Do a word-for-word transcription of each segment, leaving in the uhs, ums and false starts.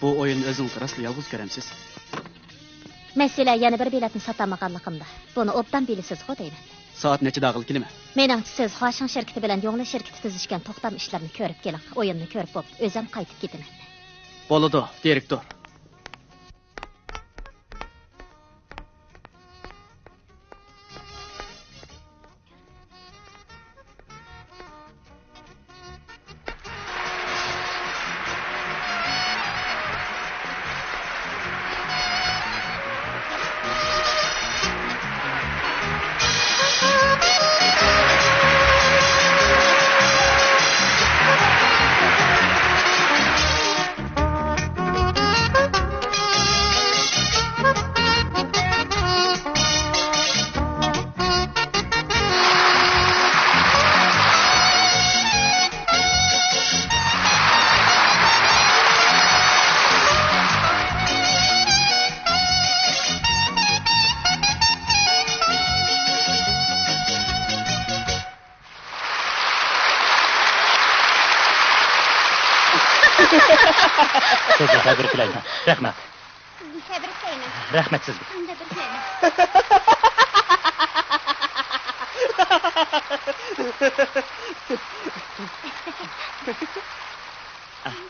بۇ ئويۇننى ئۆزىڭىز راستلا يالغۇز كۆرەمسىز؟ مەسىلە يەنە بىر بېلەتنى ساتالمىغانلىقىمدا. بۇنى ئوبدان بىلىسىزغۇ دەيمەن. سائەت نەچچىدە ئاغىل كېلىمەن؟ مېنىڭچە، سىز خۇاشىڭ شىركىتى بىلەن يۇڭلى شىركىتى تۈزۈشكەن توختام ئىشلىرىنى كۆرۈپ كېلىڭ. ئويۇننى كۆرۈپ بوپلا، ئۆزۈم قايتىپ كېتىمەن. بولىدۇ، دىرېكتور. سىزنى تەبرىكلەيمەن. رەھمەت. سىزنى تەبرىكلەيمەن. رەھمەت سىزگە. سىزنى تەبرىكلەيمەن.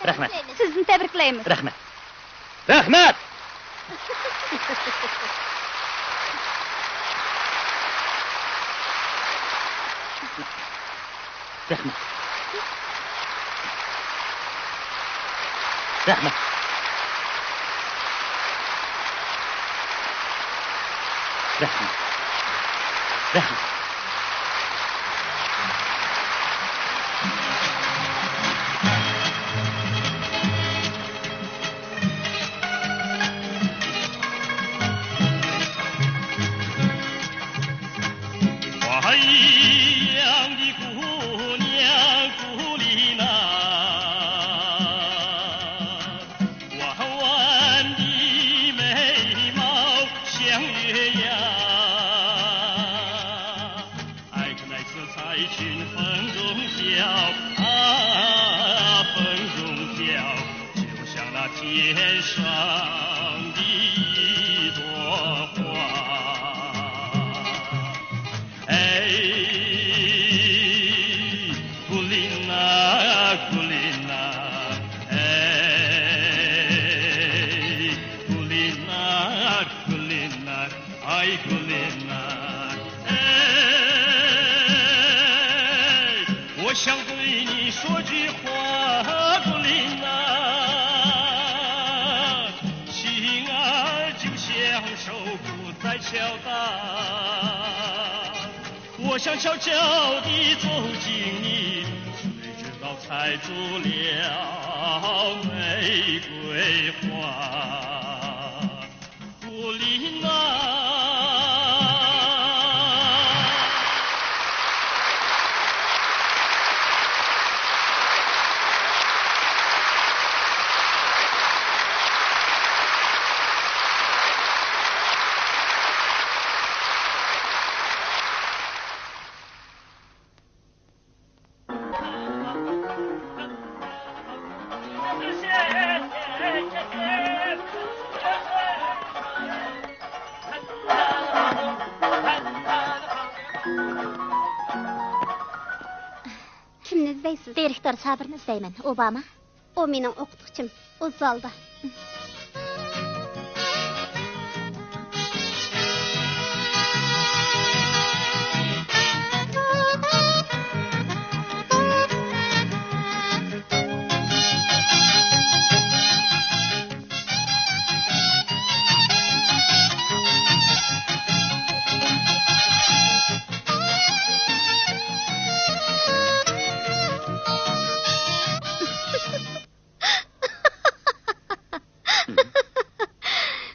رەھمەت. سىزنى تەبرىكلەيمىز. رەھمەت. رەھمەت! رەھمەت. رەھمەت. رەھمەت. رەھمەت. كىمنى ئىزدەيسىز؟ دىرېكتور سابىرنى ئىزدەيمەن. ئۇ بارمۇ؟ ئۇ مېنىڭ ئوقۇتقۇچىم. ئۇ زالدا.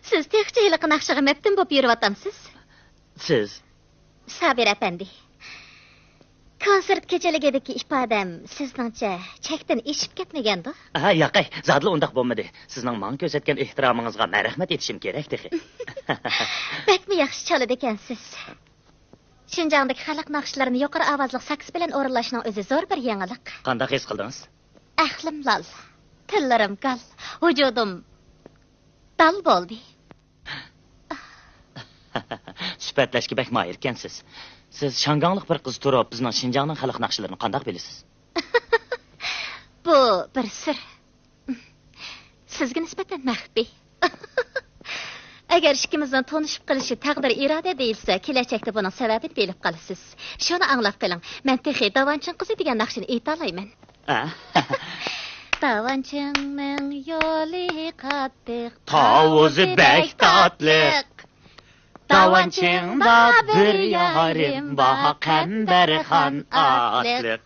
سىز تېخىچە ھېلىقى ناخشىغا مەپتۇن بولۇپ يۈرۈۋاتامسىز؟ سىز؟ سابىر ئەپەندى، كونسېرت كېچىلىكىدىكى ئىپادەم سىزنىڭچە چەكتىن ئېشىپ كەتمىگەندۇ؟ ھە، ياقەي، زادىلا ئۇنداق بولمىدى. سىزنىڭ ماڭا كۆرسەتكەن ئېھتىرامىڭىزغا مەن رەھمەت ئېيتىشىم كېرەك تېخى. بەكمۇ ياخشى چالىدىكەنسىز. شىنجاڭدىكى خەلق ناخشىلىرىنى يۇقىرى ئاۋازلىق ساكس بىلەن ئورۇنلاشنىڭ ئۆزى زور بىر يېڭىلىق. قانداق ھېس قىلدىڭىز؟ ئەقلىم لال. تىللىرىم گال، ۋۇجۇدۇم دال بولدى. سۈپەتلەشكە بەك ماھىركەنسىز. سىز شياڭگاڭلىق بىر قىز تۇرۇپ، بىزنىڭ شىنجاڭنىڭ خەلق ناخشىلىرىنى قانداق بىلىسىز؟ بۇ بىر سىر. سىزگە نىسبەتەن مەخپىي. ئەگەر ئىككىمىزنىڭ تونۇشۇپ قېلىشى تەقدىر ئىرادە دېيىلسە، كېلەچەكتە بۇنىڭ سەۋەبىنى بىلىپ قالىسىز. شۇنى ئاڭلاپ قېلىڭ، مەن تېخى داۋانچىڭ قىزى دېگەن ناخشىنى ئېيتالايمەن. ھە؟ داۋانچىڭنىڭ يولى قاتتىق، تاۋۇزى بەك تاتلىق. داۋانچىڭدا بىر يارىم بار، قەمبەرخان ئاتلىق.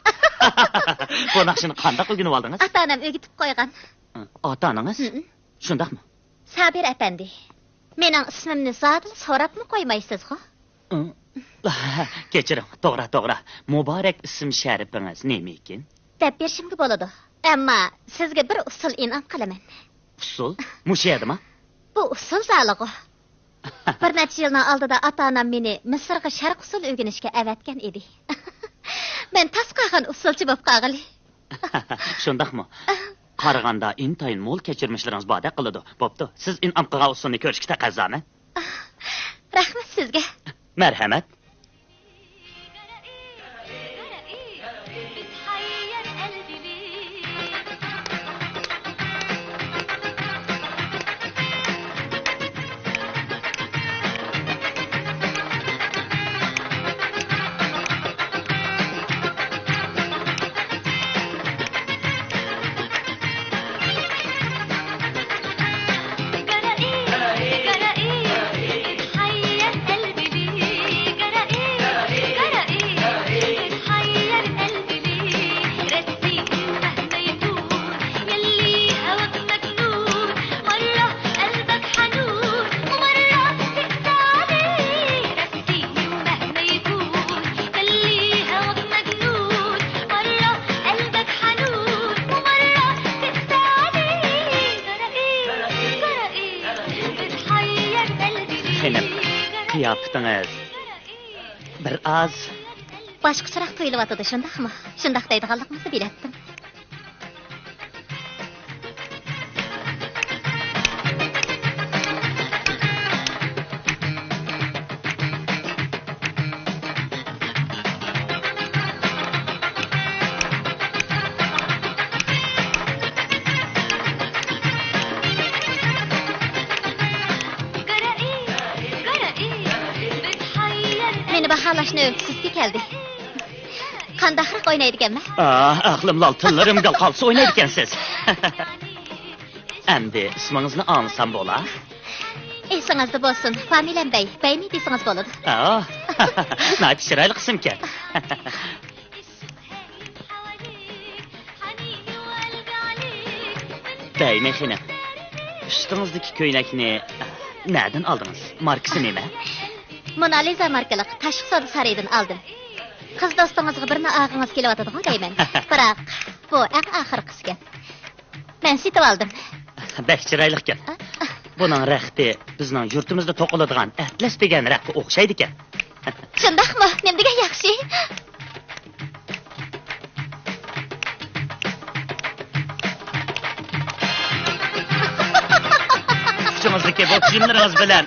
بۇ ناخشىنى قانداق ئۆگىنىۋالدىڭىز؟ ئاتا-ئانام ئۆگىتىپ قويغان. ئاتا-ئانىڭىز؟ ھىم. شۇنداقمۇ؟ سابىر ئەپەندى، مېنىڭ ئىسمىمنى زادىلا سوراپمۇ قويمايسىزغۇ؟ كەچۈرۈڭ، توغرا، توغرا. مۇبارەك ئىسىم شەرىپىڭىز نېمىكىن؟ دەپ بېرىشىمگە بولىدۇ. ئەمما سىزگە بىر ئۇسسۇل ئىنئام قىلىمەن. ئۇسسۇل؟ مۇشۇ يەردىما؟ بۇ ئۇسسۇل زالىغۇ. بىر نەچچە يىلنىڭ ئالدىدا ئاتا-ئانام مېنى مىسىرغا شەرق ئۇسسۇل ئۆگىنىشكە ئەۋەتكەن ئىدى. مەن تاس قالغان ئۇسسۇلچى بولۇپ قالغىلى. شۇنداقمۇ؟ قارىغاندا ئىنتايىن مول كەچۈرمىشلىرىڭىز باردەك قىلىدۇ. بوپتۇ، سىز ئىنئام قىلغان ئۇسسۇلنى كۆرۈشكە تەقەززامەن. رەھمەت سىزگە. مەرھەمەت. خېنىم، قىياپىتىڭىز بىر ئاز باشقىچىراق تۇيۇلۇۋاتىدۇ، شۇنداقمۇ؟ شۇنداق دەيدىغانلىقىڭىزنى بىلەتتىم. مېنى باھالاش نۆۋىتى سىزگە كەلدى. قانداقراق ئوينايدىكەنمەن؟ ئاھ، ئەقلىم لال، تىللىرىم گال قالسا ئوينايدىكەنسىز. ئەمدى ئىسمىڭىزنى ئاڭلىسام بولا؟ ئېسىڭىزدە بولسۇن، فامىلەم بەي، بەيمى دېسىڭىز بولىدۇ. ئاھ، ناھايىتى چىرايلىق ئىسىمكەن. بەيمى خېنىم، ئۈستىڭىزدىكى كۆينەكنى نەدىن ئالدىڭىز؟ ماركىسى نېمە؟ مونالىزا ماركىلىق تاشقى سودا سارىيىدىن ئالدىم. قىز دوستىڭىزغا بىرنى ئالغىڭىز كېلىۋاتىدىغۇ دەيمەن. بىراق، بۇ ئەڭ ئاخىرقىسىكەن. مەن سېتىۋالدىم. بەك چىرايلىقكەن. بۇنىڭ رەختى بىزنىڭ يۇرتىمىزدا توقۇلىدىغان ئەتلەس دېگەن رەختكە ئوخشايدىكەن. شۇنداقمۇ؟ نېمە دېگەن ياخشى! ئۇچىڭىزدىكى بۇ كىيىملىرىڭىز بىلەن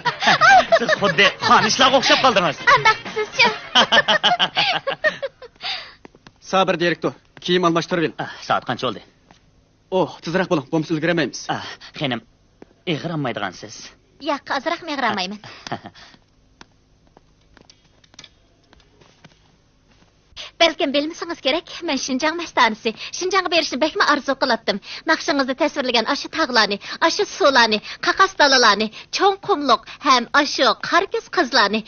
سىز خۇددى خانىشلارغا ئوخشاپ قالدىڭىز. ئانداق سىزچۇ؟ سابىر دىرېكتور، كىيىم ئالماشتۇرۇۋېلىڭ. ئاھ، سائەت قانچە بولدى؟ ئوھ، تېزرەك بولۇڭ، بولمىسا ئۈلگۈرەلمەيمىز. ئاھ، خېنىم، ئېغىر ئالمايدىغانسىز؟ ياق، ئازراقمۇ ئېغىر ئالمايمەن. بەلكىم بىلمىسىڭىز كېرەك، مەن شىنجاڭ مەستانىسى. شىنجاڭغا بېرىشنى بەكمۇ ئارزۇ قىلاتتىم. ناخشىڭىزدا تەسۋىرلىگەن ئاشۇ تاغلارنى، ئاشۇ سۇلارنى، قاقاس دالىلارنى، چوڭ قۇملۇق ھەم ئاشۇ قارا كۆز قىزلارنى،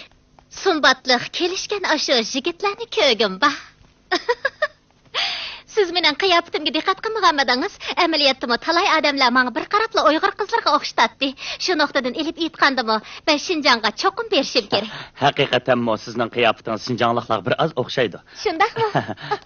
سۇمباتلىق كېلىشكەن ئاشۇ يىگىتلەرنى كۆرگۈم بار. سىز مېنىڭ قىياپىتىمگە دىققەت قىلمىغانمىدىڭىز؟ ئەمەلىيەتتىمۇ تالاي ئادەملەر ماڭا بىر قاراپلا ئۇيغۇر قىزلىرىغا ئوخشىتاتتى. شۇ نۇقتىدىن ئېلىپ ئېيتقاندىمۇ، مەن شىنجاڭغا چوقۇم بېرىشىم كېرەك. ھەقىقەتەنمۇ سىزنىڭ قىياپىتىڭىز شىنجاڭلىقلارغا بىر ئاز ئوخشايدۇ. شۇنداقمۇ؟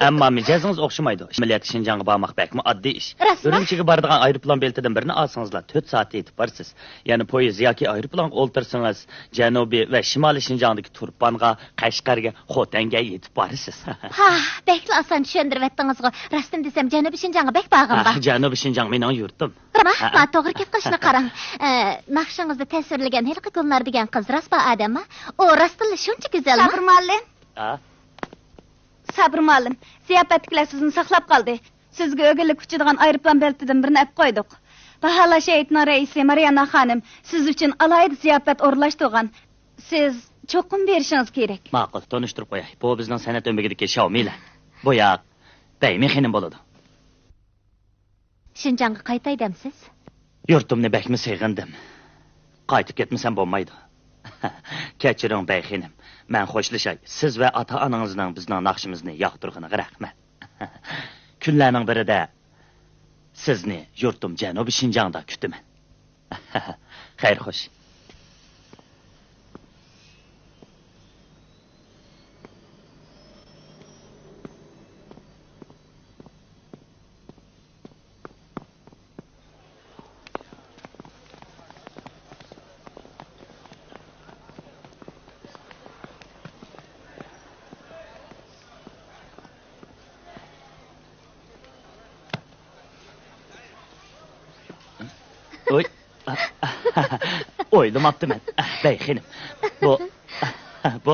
ئەمما مىجەزىڭىز ئوخشىمايدۇ. ئەمەلىيەتتە شىنجاڭغا بارماق بەكمۇ ئاددىي ئىش. راستمۇ؟ ئۈرۈمچىگە بارىدىغان ئايروپىلان بېلىتىدىن بىرنى ئالسىڭىزلا، تۆت سائەتتە يېتىپ بارىسىز. يەنى پويىز ياكى ئايروپىلانغا ئولتۇرسىڭىز، جەنۇبىي ۋە شىمالىي شىنجاڭدىكى تۇرپانغا، قەشقەرگە، خوتەنگە يېتىپ بارىسىز. ھا، بەكلا ئاسان چۈشەندۈرۈۋەتتىڭىزغۇ. راستىنى دېسەم، جەنۇبىي شىنجاڭغا بەك بارغۇم بار. جەنۇبىي شىنجاڭ مېنىڭ يۇرتۇم. بىرما، ھە. ما توغرا گەپ قىلىشنى قاراڭ. ئە، ناخشىڭىزدا تەسۋىرلىگەن ھېلىقى گۈلنار دېگەن قىز راست بار ئادەمما؟ ئۇ راستتىنلا شۇنچە گۈزەلما؟ سابىر مۇئەللىم. ھە؟ سابىر مۇئەللىم، زىياپەتتىكىلەر سىزنى ساقلاپ قالدى. سىزگە ئۆگۈنلۈك ئۇچىدىغان ئايروپىلان بېلىتىدىن بىرنى ئەپ قويدۇق. باھالاش ھەيئىتىنىڭ رەئىسى مارىياننا خانىم سىز ئۈچۈن ئالاھىدە زىياپەت ئورۇنلاشتۇرغان. سىز چوقۇم بېرىشىڭىز كېرەك. ماقۇل، تونۇشتۇرۇپ قوياي. بۇ بىزنىڭ سەنئەت ئۆمىكىدىكى شاۋمىلەر. بۇ ياق بەيمى خېنىم بولىدۇ. شىنجاڭغا قايتاي دەمسىز؟ يۇرتۇمنى بەكمۇ سېغىندىم. قايتىپ كەتمىسەم بولمايدۇ. كەچۈرۈڭ بەي خېنىم، مەن خوشلىشاي. سىز ۋە ئاتا-ئانىڭىزنىڭ بىزنىڭ ناخشىمىزنى ياقتۇرغىنىغا رەھمەت. كۈنلەرنىڭ بىرىدە سىزنى يۇرتۇم جەنۇبىي شىنجاڭدا كۈتىمەن. خەير خوش. ۋوي. ئويلىماپتىمەن، بەي خېنىم. بۇ، بۇ،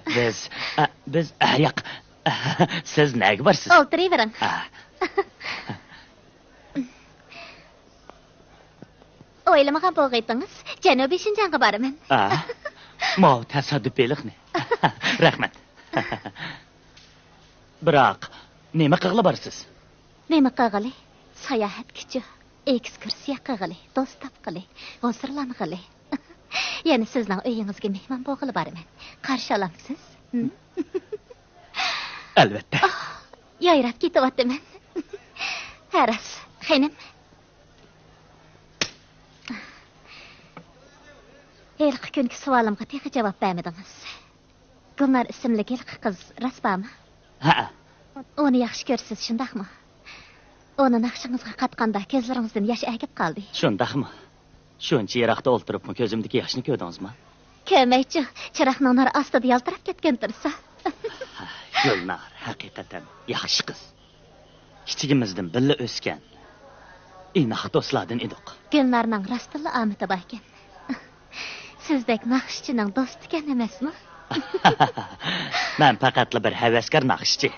بىز، بىز، ياق. سىز نەگە بارىسىز؟ ئولتۇرۇۋېرىڭ. ئويلىمىغان بولغىيتىڭىز، جەنۇبىي شىنجاڭغا بارىمەن. ئا، ماۋۇ تاسادىپىيلىقنى. رەھمەت. بىراق، نېمە قىلغىلى بارىسىز؟ نېمە قىلغىلى؟ ساياھەتكىچۇ، ئېكسكۇرسىيە قىلغىلى، دوست تاپقىلى، ھۇزۇرلانغىلى. يەنە سىزنىڭ ئۆيىڭىزگە مېھمان بولغىلى بارىمەن. قارشى ئالامسىز؟ ھىم؟ ئەلۋەتتە. ئاھ، يايراپ كېتىۋاتىمەن. ھە راست، خېنىم. ھېلىقى كۈنكى سوئالىمغا تېخى جاۋاب بەرمىدىڭىز. گۈلنار ئىسىملىك ھېلىقى قىز راست بارمۇ؟ ھەئە. ئۇنى ياخشى كۆرىسىز، شۇنداقمۇ؟ ئۇنى ناخشىڭىزغا قاتقاندا كۆزلىرىڭىزدىن ياش ئەگىپ قالدى. شۇنداقمۇ؟ شۇنچە يىراقتا ئولتۇرۇپمۇ كۆزۈمدىكى ياشنى كۆردىڭىزمۇ؟ كۆرمەيچۇ، چىراغنىڭ نۇرى ئاستىدا يالتىراپ كەتكەن تۇرسا. گۈلنار ھەقىقەتەن ياخشى قىز. كىچىكىمىزدىن بىللە ئۆسكەن ئىناق دوستلاردىن ئىدۇق. گۈلنارنىڭ راستتىنلا ئامىتى باركەن. سىزدەك ناخشىچىنىڭ دوستىكەن ئەمەسمۇ؟ مەن پەقەتلا بىر ھەۋەسكار ناخشىچى.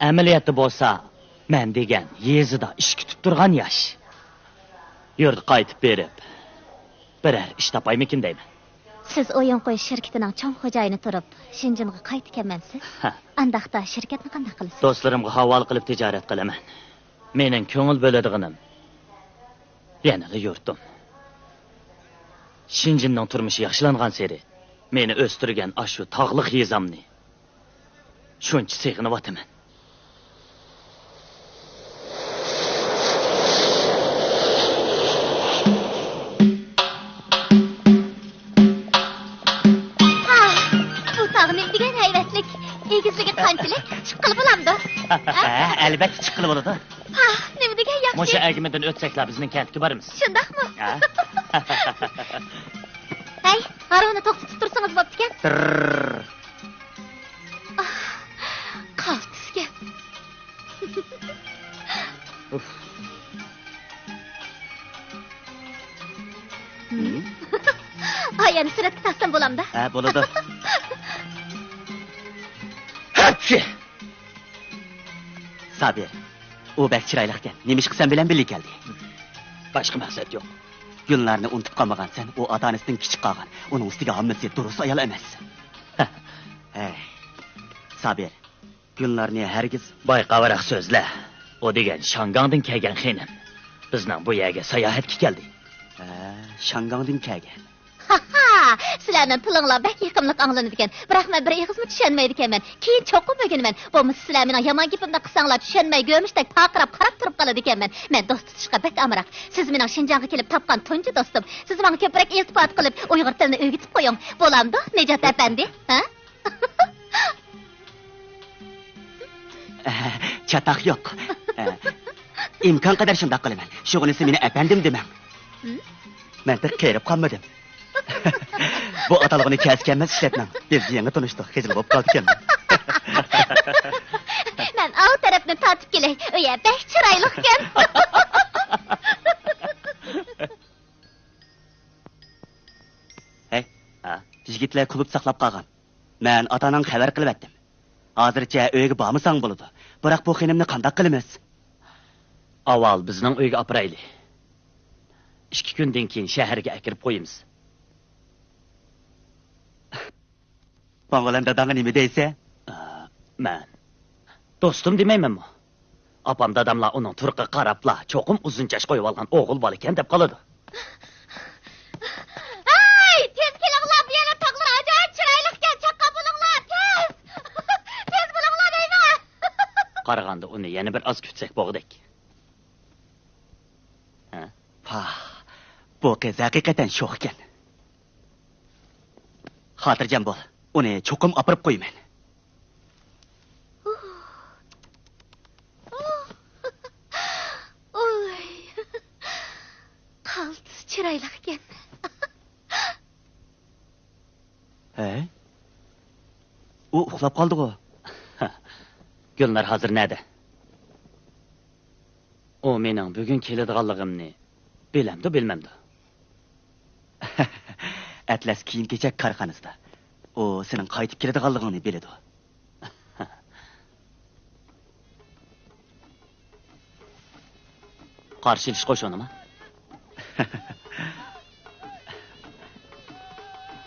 ئەمەلىيەتتە بولسا، مەن دېگەن يېزىدا ئىش كۈتۈپ تۇرغان ياش. يۇرتقا قايتىپ بېرىپ، بىرەر ئىش تاپايمىكىن دەيمەن. سىز ئويۇن قويۇش شىركىتىنىڭ چوڭ خوجايىنى تۇرۇپ، شېنجېنغا قايتىكەنمەنسىز؟ ھە. ئانداقتا شىركەتنى قانداق قىلىسىز؟ دوستلىرىمغا ھاۋالە قىلىپ تىجارەت قىلىمەن. مېنىڭ كۆڭۈل بۆلىدىغىنىم يەنىلا يۇرتۇم. شېنجېننىڭ تۇرمۇشى ياخشىلانغانسېرى، مېنى ئۆستۈرگەن ئاشۇ تاغلىق يېزامنى شۇنچە سېغىنىۋاتىمەن. ھا، بۇ تاغ نېمە دېگەن ھەيۋەتلىك! ئېگىزلىكى قانچىلىك؟ چىققىلى بولامدۇ؟ ھە، ئەلۋەتتە چىققىلى بولىدۇ. ھا، نېمە دېگەن ياخشى! مۇشۇ ئەگىمىدىن ئۆتسەكلا بىزنىڭ كەنتكە بارىمىز. شۇنداقمۇ؟ ھە. ھەي، ھارۋىنى توختىتىپ تۇرسىڭىز بوپتىكەن. تىرررر. ئاھ، قالتىسكەن. ئۇف. ھە؟ ھاي، ئەمدى سۈرەتكە تارتسام بولامدا؟ ھە، بولىدۇ. ھەپچى! سابىر، ئۇ بەك چىرايلىقكەن. نېمىشقا سەن بىلەن بىللە كەلدى؟ باشقا مەقسەت يوق. گۈلنارنى ئۇنتۇپ قالمىغانسەن، ئۇ ئاتا-ئانىسىدىن كىچىك قالغان. ئۇنىڭ ئۈستىگە ھاممىسى دۇرۇس ئايال ئەمەس. ھەي، سابىر، گۈلنارنى ھەرگىز. بايقاۋراق سۆزلە. ئۇ دېگەن شاڭگاڭدىن كەلگەن خېنىم. بىزنىڭ بۇ يەرگە ساياھەتكە كەلدى. ھە، شاڭگاڭدىن كەلگەن. ھاھا، سىلەرنىڭ تىلىڭلار بەك يېقىملىق ئاڭلىنىدىكەن، بىراق مەن بىر ئېغىزمۇ چۈشەنمەيدىكەنمەن. كېيىن چوقۇم ئۆگىنىمەن. بولمىسا سىلەر مېنىڭ يامان گېپىمنى قىلساڭلار چۈشەنمەي گۆمۈشتەك پارقىراپ قاراپ تۇرۇپ قالىدىكەنمەن. مەن دوست تۇتۇشقا بەك ئامراق. سىز مېنىڭ شىنجاڭغا كېلىپ تاپقان تۇنجى دوستۇم. سىز ماڭا كۆپرەك ئىلتىپات قىلىپ ئۇيغۇر تىلىنى ئۆگىتىپ قويۇڭ. بولامدۇ، نىجات ئەپەندى؟ ھە؟ چاتاق يوق. ئىمكان قەدەر شۇنداق قىلىمەن. شۇغىنىسى مېنى ئەپەندىم دېمەڭ. ھىم؟ مەن تېخى قېرىپ قالمىدىم. بۇ ئاتالغۇنى كەس-كەلمەس ئىشلەتمەڭ. بىز يېڭى تونۇشتۇق، خىجىل بولۇپ قالدىكەنمەن. مەن ئاۋۇ تارتىپ كېلەي. ئۆيە بەك چىرايلىقكەن. ھەي، ھە، يىگىتلەر كۇلۇب ساقلاپ قالغان. مەن ئاتا-ئاناڭغا خەۋەر قىلىۋەتتىم. ھازىرچە ئۆيگە بارمىساڭ بولىدۇ. بىراق بۇ خېنىمنى قانداق قىلىمىز؟ ئاۋۋال بىزنىڭ ئۆيگە ئاپىرايلى. ئىككى كۈندىن كېيىن شەھەرگە ئەكىرىپ قويىمىز. ماڭغۇلەن داداڭغا نېمە دەيسەن؟ ئا، مەن دوستۇم دېمەيمەنمۇ؟ ئاپام داداملار ئۇنىڭ تۇرقىغا قاراپلا، چوقۇم ئۇزۇن چاچ قويۇۋالغان ئوغۇل بالىكەن دەپ قالىدۇ. ھەي، تېز كېلىڭلار، بۇ يەردە تاغلار ئاجايىپ چىرايلىقكەن، چاققان بولۇڭلار، تېز! تېز بولۇڭلار دەيمەن! قارىغاندا ئۇنى يەنە بىر ئاز كۈتسەك بولغۇدەك. ھە؟ پاھ، بۇ قىز ھەقىقەتەن شوخ ئىكەن. خاتىرجەم بول، ئۇنى چوقۇم ئاپىرىپ قويىمەن. ئوي، قالتىس چىرايلىق ئىكەن. ھەي، ئۇ ئۇخلاپ قالدىغۇ. گۈلنار ھازىر نەدە؟ ئۇ مېنىڭ بۈگۈن كېلىدىغانلىقىمنى بىلەمدۇ، بىلمەمدۇ؟ ئەتلەس كىيىم-كېچەك كارخانىسىدا. ئۇ سېنىڭ قايتىپ كېلىدىغانلىقىڭنى بىلىدۇ. قارشى ئېلىش قوشۇنىما؟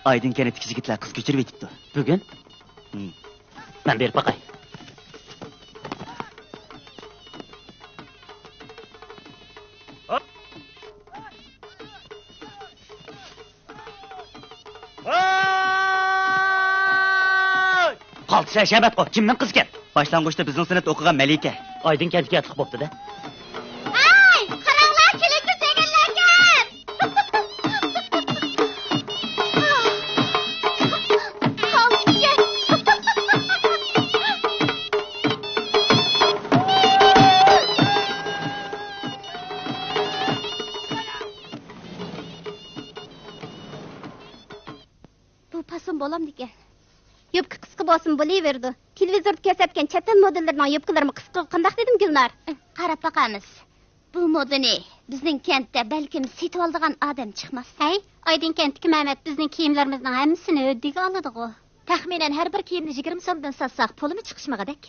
ئايدىڭ كەنتتىكى يىگىتلەر قىز كۆچۈرۈۋېتىپتۇ. بۈگۈن؟ ھىم. مەن بېرىپ باقاي. قالتىس ھەشەمەتقۇ، كىمنىڭ قىزىكەن؟ باشلانغۇچتا بىزنىڭ سىنىپتا ئوقۇغان مەلىكە. ئايدىڭ كەنتكە ياتلىق بوپتۇ-دە. ھەي، قاراڭلار، كېلىنكە سۆيگەنلەركەن! بۇ پاسون بولامدىكەن؟ يوپكا قىسقا بولسىمۇ بولۇۋېرىدۇ. تېلېۋىزوردا كۆرسەتكەن چەت ئەل مودېللىرىنىڭ يوپكىلىرىمۇ قىسقىغۇ قانداق دېدىم، گۈلنار؟ قاراپ باقارمىز. بۇ مودىنى بىزنىڭ كەنتتە بەلكىم سېتىۋالىدىغان ئادەم چىقماس. ھەي، ئايدىڭ كەنتتىكى مەمەت بىزنىڭ كىيىملىرىمىزنىڭ ھەممىسىنى ھۆددىگە ئالىدىغۇ. تەخمىنەن ھەر بىر كىيىمنى يىگىرمە سومدىن ساتساق، پۇلىمۇ چىقىشمىغۇدەك.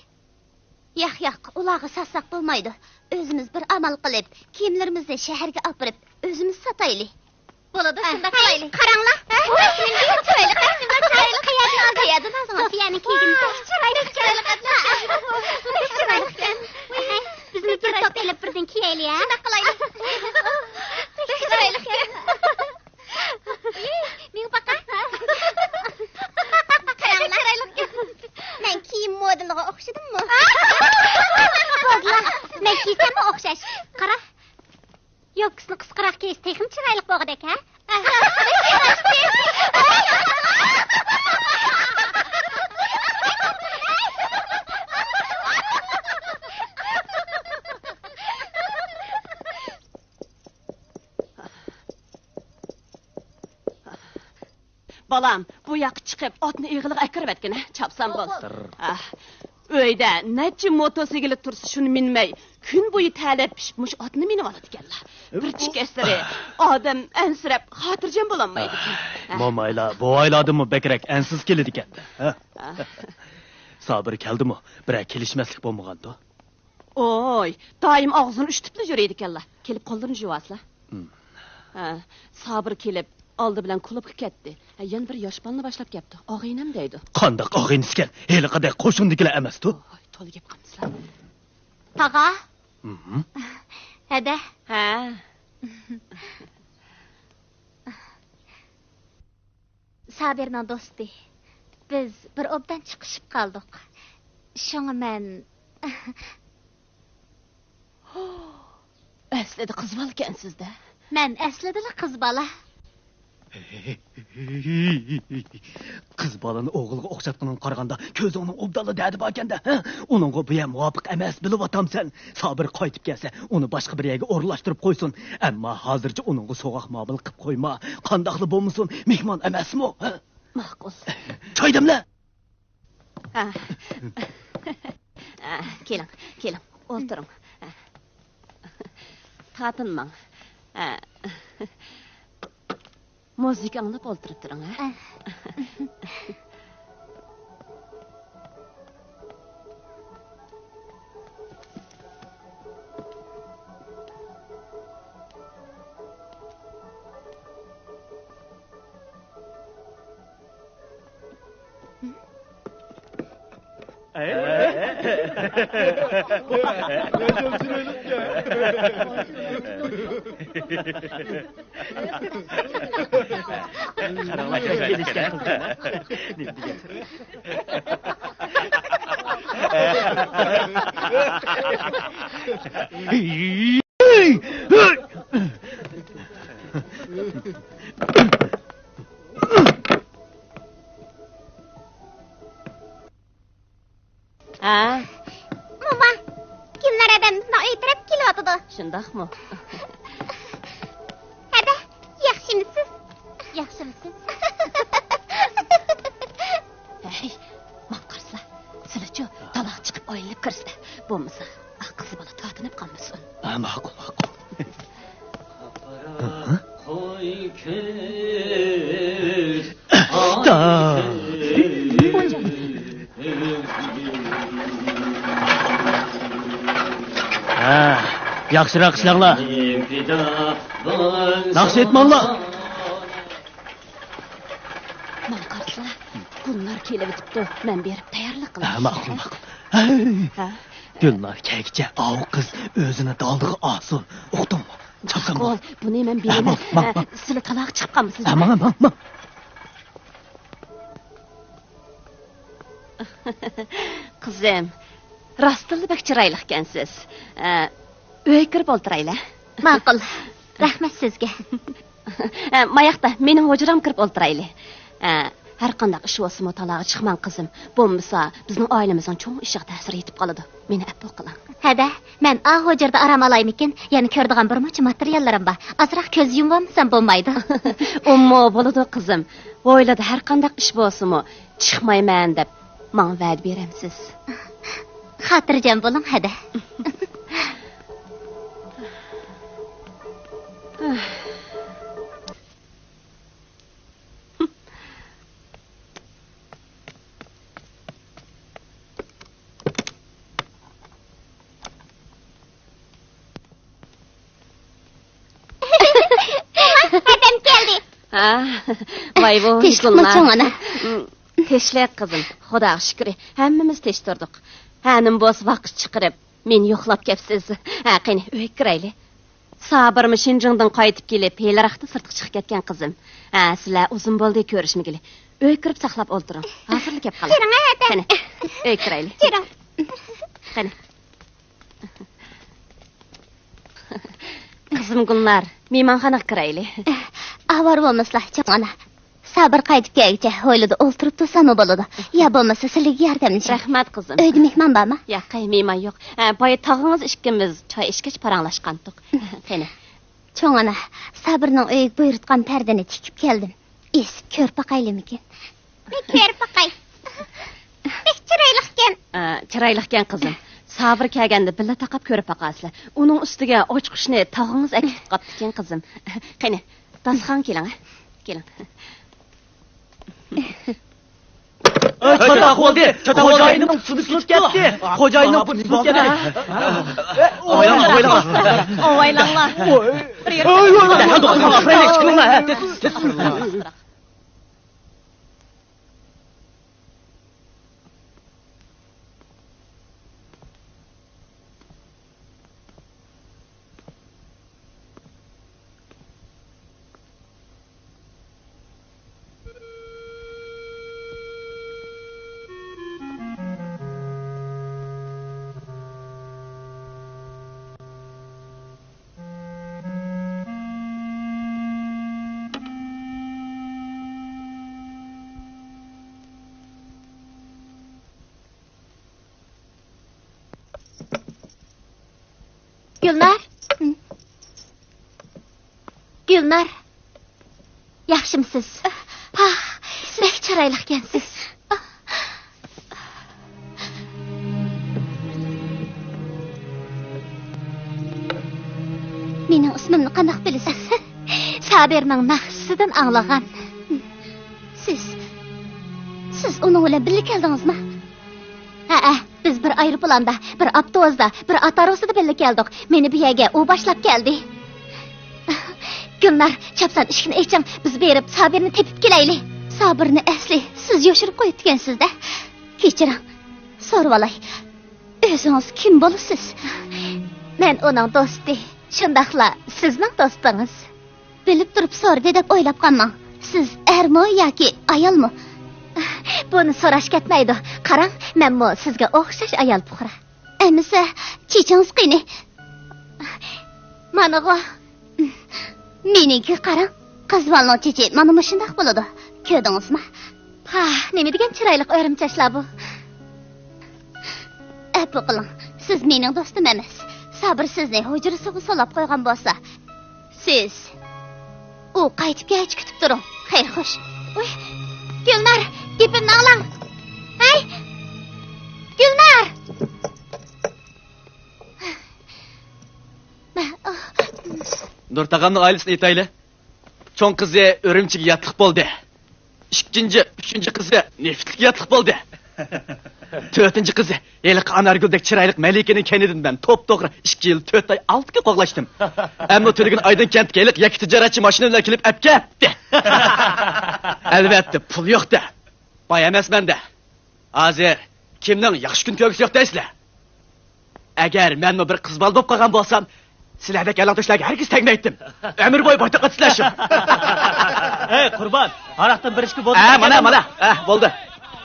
ياق، ياق، ئۇلارغا ساتساق بولمايدۇ. ئۆزىمىز بىر ئامال قىلىپ، كىيىملىرىمىزنى شەھەرگە ئاپىرىپ، ئۆزىمىز ساتايلى. بولىدۇ، شۇنداق قىلايلى. قاراڭلار. ۋاي، نېمە چىرايلىق، نېمە چىرايلىق. قەيەردىن ئالدىڭ؟ قەيەردىن ئالدىڭىز؟ يەنى كىيگىن. بەك چىرايلىق ئىكەن. بەك چىرايلىق ئىكەن. بىزمۇ بىر توپ ئېلىپ بىردىن كىيەيلى، ھە؟ شۇنداق قىلايلى. بەك چىرايلىق ئىكەن. مېڭىپ باقا. قاراڭلار. مەن كىيىم مودېلىغا ئوخشىدىممۇ؟ بولدىلا. مەن كىيسەممۇ ئوخشاش. قارا. يوپكىسىنى قىسقىراق كىيسە تېخىمۇ چىرايلىق بولغۇدەك، ھە؟ بالام، بۇ ياققا چىقىپ، ئاتنى ئېغىلغا ئەكىرىۋەتكىنە، چاپسان بول. ئاھ، ئۆيدە نەچچە موتوسىكلىت تۇرسا، شۇنى مىنمەي، كۈن بويى تەرلەپ پىشىپ، مۇشۇ ئاتنى مىنىۋالىدىكەنلا. بىر چېكەسلىرى ئادەم ئەنسىرەپ، خاتىرجەم بولالمايدىكەن. مومايلار، بوۋايلاردىنمۇ بەكرەك ئەنسىز كېلىدىكەن-دە، ھە؟ سابىر كەلدىمۇ؟ بىرەر كېلىشمەسلىك بولمىغاندۇ؟ ئوي، دائىم ئاغزىنى ئۈشتۈپلا يۈرىدىكەنلا. كېلىپ قوللىرىنى يۇۋالسىلا. ھە، سابىر كېلىپ، ئالدى بىلەن كۇلۇبقا كەتتى. ھە، يەنە بىر ياش بالىنى باشلاپ كەپتۇ. ئاغىنەم دەيدۇ. قانداق ئاغىنىسىكەن؟ ھېلىقىدەك قوشۇندىكىلەر ئەمەستۇ؟ ئوي، تولا گەپ قىلمىسىلا. تاغا. ھەدە. ھە. سابىرنىڭ دوستى. بىز بىر ئوبدان چىقىشىپ قالدۇق. شۇڭا مەن. ئەسلىدە قىز بالىكەنسىز-دە. مەن ئەسلىدىلا قىز بالا. قىز بالىنى ئوغۇلغا ئوخشاتقىنىڭغا قارىغاندا، كۆزۈڭنىڭ ئوبدانلا دەردى باركەن-دە، ھە؟ ئۇنىڭغا بۇ يەر مۇۋاپىق ئەمەس، بىلىۋاتامسەن. سابىر قايتىپ كەلسە، ئۇنى باشقا بىر يەرگە ئورۇنلاشتۇرۇپ قويسۇن. ئەمما ھازىرچە ئۇنىڭغا سوغۇق مۇئامىلە قىلىپ قويما. قانداقلا بولمىسۇن، مېھمان ئەمەسمۇ، ھە؟ ماقۇل. چاي دەملە! ھە. ئە، كېلىڭ، كېلىڭ، ئولتۇرۇڭ. ئە. تارتىنماڭ. ئە. مۇزىكا ئاڭلاپ ئولتۇرۇپ تۇرۇڭ، ھە؟ ھە؟ موما، گۈلنار ھەدەمىزنىڭ ئۆي تەرەپ كېلىۋاتىدۇ. شۇنداقمۇ؟ ھەدە، ياخشىمۇسىز؟ ياخشىمۇسىز؟ ھەي، ماڭا قارىسىلا، سىلىچۇ، تالاغا چىقىپ ئايلىنىپ كىرسىلە، بولمىسا ئاقىلسىز بالا تارتىنىپ قالمىسۇن. ھە، ماقۇل، ماقۇل. قوي كۆز. ھە، ياخشىراق ئىشلەڭلار. ناخشا ئېيتماڭلار. ماڭا قارىسىلا، گۈلنار كېلىۋېتىپتۇ. مەن بېرىپ تەييارلىق قىلاي. ھە، ماقۇل، ماقۇل. ھە؟ گۈلنار كەلگۈچە ئاۋۇ قىز ئۆزىنى دالدىغا ئالسۇن. ئۇقتۇڭمۇ؟ چاپسان بول. ماقۇل، بۇنى مەن بېرىمەن. ھە، ماڭ، ماڭ، ماڭ. ئە، سىلى تالاغا چىقىپ قالمىسىز. ھە، ماڭ، ماڭ، ماڭ. قىزىم، راستتىنلا بەك چىرايلىقكەنسىز. ئە، ئۆيگە كىرىپ ئولتۇرايلى. ماقۇل. رەھمەت سىزگە. ئە، ماياقتا، مېنىڭ ھۇجرامغا كىرىپ ئولتۇرايلى. ئە، ھەر قانداق ئىش بولسىمۇ تالاغا چىقماڭ، قىزىم. بولمىسا، بىزنىڭ ئائىلىمىزنىڭ چوڭ ئىشىغا تەسىر يېتىپ قالىدۇ. مېنى ئەپۇ قىلىڭ. ھەدە، مەن ئا ھۇجرىدا ئارام ئالايمىكىن؟ يەنە كۆرىدىغان بىر مۇنچە ماتېرىياللىرىم بار. ئازراق كۆز يۇمۇۋالمىسام بولمايدۇ. ئۇمۇ بولىدۇ، قىزىم. ھويلىدا ھەر قانداق ئىش بولسىمۇ، چىقمايمەن دەپ ماڭا ۋەدە بېرەمسىز؟ خاتىرجەم بولۇڭ، ھەدە. ھەدەم كەلدى. ھە، ۋاي بۇ تىنچلىقمۇ گۈلنار؟ چوڭ ئانا. تىنچلىق قىزىم، خۇداغا شۈكرى، ھەممىمىز تىنچ تۇردۇق. ھە، نېمە بولسا ۋاقىت چىقىرىپ مېنى يوقلاپ كەپسىز. ھە، قېنى ئۆيگە كىرەيلى. سابىرمۇ شېنجۇڭدىن قايتىپ كېلىپ ھېلىراقتا سىرتقا چىقىپ كەتكەن قىزىم. ھە، سىلەر ئۇزۇن بولدى كۆرۈشمىگىلى. ئۆيگە كىرىپ ساقلاپ ئولتۇرۇڭ. ھازىرلا كەپ قالىمەن. كىرىڭ، ھە، ھە. قېنى، ئۆيگە كىرەيلى. كىرىڭ. قېنى. قىزىم گۈلنار، مېھمانخانىغا كىرەيلى. ئاۋارە بولمىسىلا، چوڭ ئانا. سابىر قايتىپ كەلگۈچە ھويلىدا ئولتۇرۇپ تۇرساممۇ بولىدۇ. يا بولمىسا سىلىگە ياردەملىشەي. رەھمەت، قىزىم. ئۆيدە مېھمان بارمۇ؟ ياق، مېھمان يوق. ھە، بايا تاغىڭىز ئىككىمىز چاي ئىچكەچ پاراڭلاشقانتۇق. قېنى. چوڭ ئانا، سابىرنىڭ ئۆيىگە بۇيرۇتقان پەردىنى تىكىپ كەلدىم. ئېسىپ كۆرۈپ باقايلىمىكىن؟ مەن كۆرۈپ باقاي. بەك چىرايلىقكەن. ئە، چىرايلىقكەن قىزىم. سابىر كەلگەندە بىللە تاقاپ كۆرۈپ باقارسىلەر. ئۇنىڭ ئۈستىگە ئاچقۇچنى تاغىڭىز ئەكېتىپ قاپتىكەن قىزىم. قېنى، داستىخانغا كېلىڭ، ھە. كېلىڭ. ئەي، چاتاق بولدى. خوجايىننىڭ سۈتى سۈزۈپ كەتتى. خوجايىننىڭ سۈتى سۈزۈپ كەتتى. ئاۋايلاڭلار، ئاۋايلاڭلار. ئاۋايلاڭلار. گۈلنار! گۈلنار! ياخشىمۇسىز؟ ھا، بەك چىرايلىقكەنسىز. سابىرنىڭ ناخشىسىدىن ئاڭلىغان. سىز، سىز ئۇنىڭ بىلەن بىللە كەلدىڭىزمۇ؟ ھەئە، بىز بىر ئايروپىلاندا، بىر ئاپتوبۇستا، بىر ئات ھارۋىسىدا بىللە كەلدۇق. مېنى بۇ يەرگە ئۇ باشلاپ كەلدى. گۈلنار، چاپسان ئىشىكنى ئېچىڭ، بىز بېرىپ سابىرنى تېپىپ كېلەيلى. سابىرنى ئەسلى سىز يوشۇرۇپ قويۇپتىكەنسىز-دە. كەچۈرۈڭ، سورىۋالاي. ئۆزىڭىز كىم بولىسىز؟ مەن ئۇنىڭ دوستى، شۇنداقلا سىزنىڭ دوستىڭىز. بىلىپ تۇرۇپ سورىدى دەپ ئويلاپ قالماڭ. سىز ئەرمۇ ياكى ئايالمۇ؟ بۇنى سوراش كەتمەيدۇ. قاراڭ، مەنمۇ سىزگە ئوخشاش ئايال پۇقرا. ئەمىسە، چېچىڭىز قېنى؟ مانىغۇ. مېنىڭكىگە قاراڭ. قىز بالىنىڭ چېچى مانا مۇشۇنداق بولىدۇ. كۆردىڭىزمۇ؟ پاھ، نېمە دېگەن چىرايلىق ئۆرۈم چاچلار بۇ. ئەپۇ قىلىڭ، سىز مېنىڭ دوستۇم ئەمەس. سابىر سىزنى ھۇجرىسىغا سولاپ قويغان بولسا، سىز ئۇ قايتىپ كەلگۈچە كۈتۈپ تۇرۇڭ. خەير خوش. ۋۇي، گۈلنار، گېپىمنى ئاڭلاڭ. ھەي، گۈلنار! نۇر تاغامنىڭ ئائىلىسىنى ئېيتايلى. چوڭ قىزى ئۈرۈمچىگە ياتلىق بولدى. ئىككىنچى، ئۈچىنچى قىزى نېفىتلىككە ياتلىق بولدى. تۆتىنچى قىزى ھېلىقى ئانارگۈلدەك چىرايلىق مەلىكىنىڭ كەينىدىن مەن توپتوغرا ئىككى يىل تۆت ئاي ئالتە كۈن قوغلاشتىم. ئەمما تۈنۈگۈن ئايدىڭكەنتتىكى ھېلىقى يەككە تىجارەتچى ماشىنا بىلەن كېلىپ ئەپ كەتتى. ئەلۋەتتە، پۇل يوق-دە. باي ئەمەسمەن-دە. ھازىر كىمنىڭ ياخشى كۈن كۆرگۈسى يوق دەيسىلەر؟ ئەگەر مەنمۇ بىر قىز بالا بولۇپ قالغان بولسام، سىلەردەك يالاڭتۆشلەرگە ھەرگىز تەگمەيتتىم. ئۆمۈر بويى بايتاق ئاتىسىلەر شۇ. ئەي، قۇربان، ھاراقتىن بىر ئىچكى بولدى. ھە، مانا، مانا. ھە، بولدى.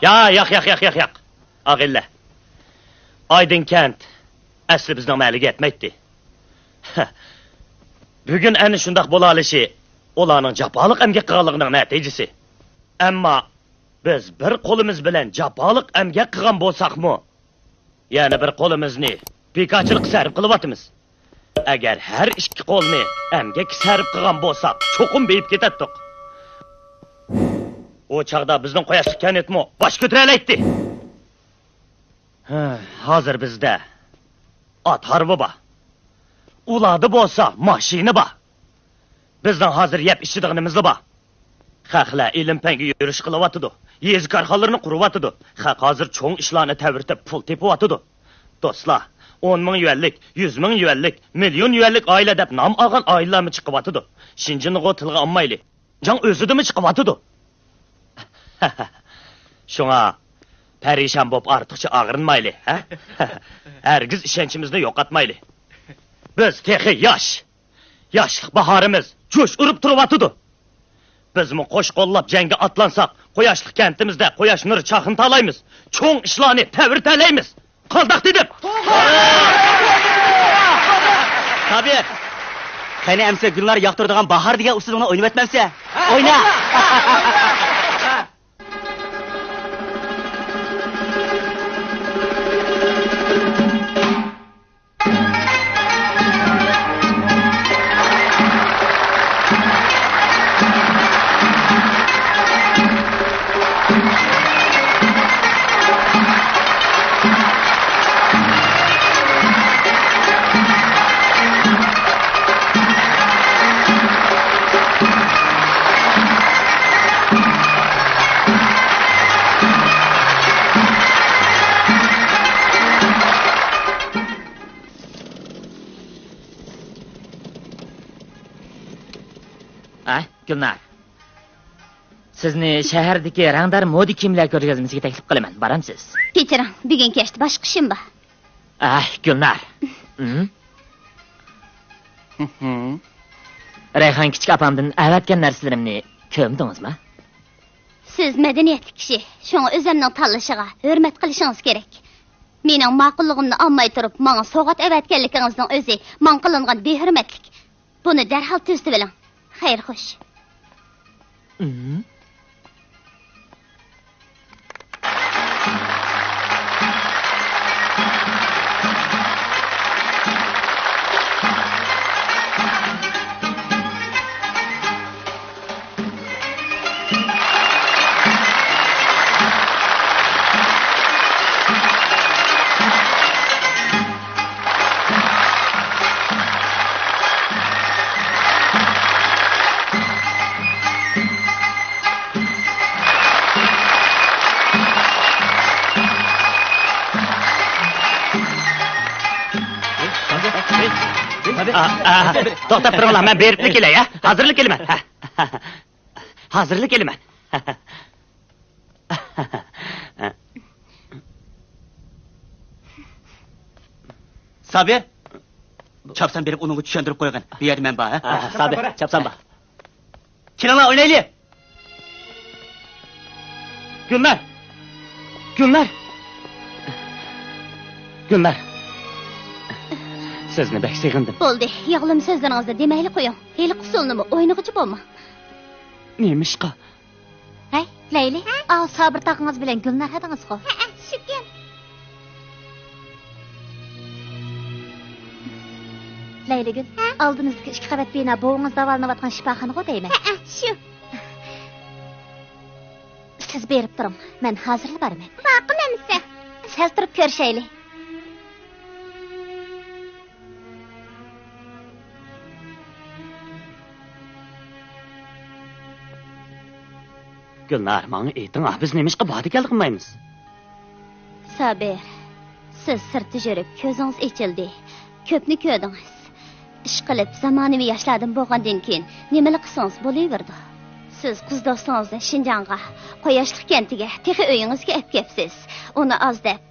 يا، ياق، ياق، ياق، ياق، ياق. ئاغىنىلەر. ئايدىڭكەنت ئەسلى بىزنىڭ مەھەللىگە يەتمەيتتى. بۈگۈن ئەنە شۇنداق بولالىشى ئۇلارنىڭ جاپالىق ئەمگەك قىلغانلىقىنىڭ نەتىجىسى. ئەمما بىز بىر قولىمىز بىلەن جاپالىق ئەمگەك قىلغان بولساقمۇ، يەنە بىر قولىمىزنى بىكارچىلىققا سەرپ قىلىۋاتىمىز. ئەگەر ھەر ئىككى قولنى ئەمگەككە سەرپ قىلغان بولساق، چوقۇم بېيىپ كېتەتتۇق. ئۇ چاغدا بىزنىڭ قۇياشلىق كەنتمۇ باش كۆتۈرەلەيتتى. ھە، ھازىر بىزدە ئات ھارۋا بار. ئۇلاردا بولسا ماشىنا بار. بىزنىڭ ھازىر يەپ ئىچىدىغىنىمىزلا بار. خەقلەر ئىلىم-پەنگە يۈرۈش قىلىۋاتىدۇ. يېزا كارخانىلىرىنى قۇرۇۋاتىدۇ. خەق ھازىر چوڭ ئىشلارنى تەۋرىتىپ پۇل تېپىۋاتىدۇ. دوستلار، ئون مىڭ يۈەنلىك، يۈز مىڭ يۈەنلىك، مىليون يۈەنلىك ئائىلە دەپ نام ئالغان ئائىلىلەرمۇ چىقىۋاتىدۇ. شېنجېننىغۇ تىلغا ئالمايلى. جاڭ ئۆزىدىمۇ چىقىۋاتىدۇ. شۇڭا پەرىشان بولۇپ ئارتۇقچە ئاغرىنمايلى، ھە؟ ھەرگىز ئىشەنچىمىزنى يوقاتمايلى. بىز تېخى ياش. ياشلىق باھارىمىز جۇش ئۇرۇپ تۇرۇۋاتىدۇ. بىزمۇ قوش قوللاپ جەڭگە ئاتلانساق، قۇياشلىق كەنتىمىزدە قۇياش نۇرى چاقنىتالايمىز. چوڭ ئىشلارنى تەۋرىتەلەيمىز. قانداق دېدىم؟ سابىر! قېنى ئەمسە گۈلنار ياقتۇرىدىغان باھار دېگەن ئۇسسۇلۇڭنى ئوينىۋەتمەمسە؟ ئوينا! ھە، گۈلنار. سىزنى شەھەردىكى رەڭدار مودا كىيىملەر كۆرگەزمىسىگە تەكلىپ قىلىمەن، بارامسىز؟ كەچۈرۈڭ، بۈگۈن كەچتە باشقا ئىشىم بار. ئەھ، گۈلنار. ھىم؟ رەيھان كىچىك ئاپامدىن ئەۋەتكەن نەرسىلىرىمنى كۆرمىدىڭىزما؟ سىز مەدەنىيەتلىك كىشى، شۇڭا ئۆزۈمنىڭ تاللىشىغا ھۆرمەت قىلىشىڭىز كېرەك. مېنىڭ ماقۇللۇقۇمنى ئالماي تۇرۇپ، ماڭا سوۋغات ئەۋەتكەنلىكىڭىزنىڭ ئۆزى ماڭا قىلىنغان بىھۆرمەتلىك. بۇنى دەرھال تۈزىتىۋېلىڭ. خەير خوش. ئا، ئا، توختاپ تۇرۇڭلار، مەن بېرىپلا كېلەي، ھە؟ ھازىرلا كېلىمەن. ھازىرلا كېلىمەن. سابىر، چاپسان بېرىپ ئۇنىڭغا چۈشەندۈرۈپ قويغىن. بۇ يەردە مەن بار، ھە؟ ھە، سابىر، چاپسان بار. كېلىڭلار، ئوينايلى. گۈلنار! گۈلنار! گۈلنار! سىزنى بەك سېغىندىم. بولدى، ياغلىما سۆزلىرىڭىزنى دېمەيلى قويۇڭ. ھېلىقى ئۇسۇلنىمۇ ئوينىغۇچە بولما. نېمىشقا؟ ھەي، لەيلى، ھە؟ ئاۋۇ سابىر تاغىڭىز بىلەن گۈلنار ئىدىڭىزغۇ؟ ھەئە، شۇكەن. لەيلىگۈل، ھە؟ ئالدىمىزدىكى ئىككى قەۋەت بىنا بوۋىڭىز داۋالىنىۋاتقان شىپاخانىغۇ دەيمەن؟ ھەئە، شۇ. سىز بېرىپ تۇرۇڭ، مەن ھازىرلا بارىمەن. ماقۇل ئەمىسە. سەل تۇرۇپ كۆرۈشەيلى. گۈلنار، ماڭا ئېيتىڭ، بىز نېمىشقا باردا كەلدى قىلمايمىز؟ سابىر، سىز سىرتتا يۈرۈپ كۆزىڭىز ئېچىلدى، كۆپنى كۆردىڭىز. ئىشقىلىپ زامانىۋى ياشلاردىن بولغاندىن كېيىن نېمىلا قىلسىڭىز بولۇۋېرىدۇ. سىز قىز دوستىڭىزنى شىنجاڭغا، قۇياشلىق كەنتىگە، تېخى ئۆيىڭىزگە ئەپ كەپسىز. ئۇنى ئاز دەپ،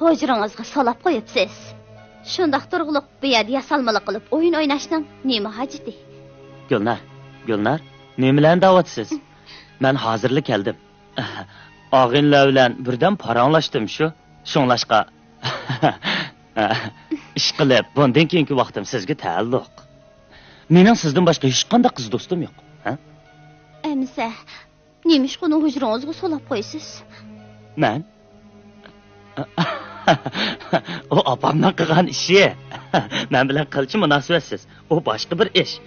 ھۇجرىڭىزغا سولاپ قويۇپسىز. شۇنداق تۇرغۇلۇق بۇ يەردە ياسالمىلىق قىلىپ ئويۇن ئويناشنىڭ نېمە ھاجىتى؟ گۈلنار، گۈلنار، نېمىلەرنى دەۋاتىسىز؟ مەن ھازىرلا كەلدىم. ئاغىنىلەر بىلەن بىردەم پاراڭلاشتىم شۇ. شۇڭلاشقا، ئىشقىلىپ، بۇندىن كېيىنكى ۋاقتىم سىزگە تەئەللۇق. مېنىڭ سىزدىن باشقا ھېچقانداق قىز دوستۇم يوق. ھە؟ ئەمىسە، نېمىشقا ئۇنى ھۇجرىڭىزغا سولاپ قويىسىز؟ مەن؟ ئۇ ئاپامنىڭ قىلغان ئىشى. مەن بىلەن قىلچە مۇناسىۋەتسىز. ئۇ باشقا بىر ئىش.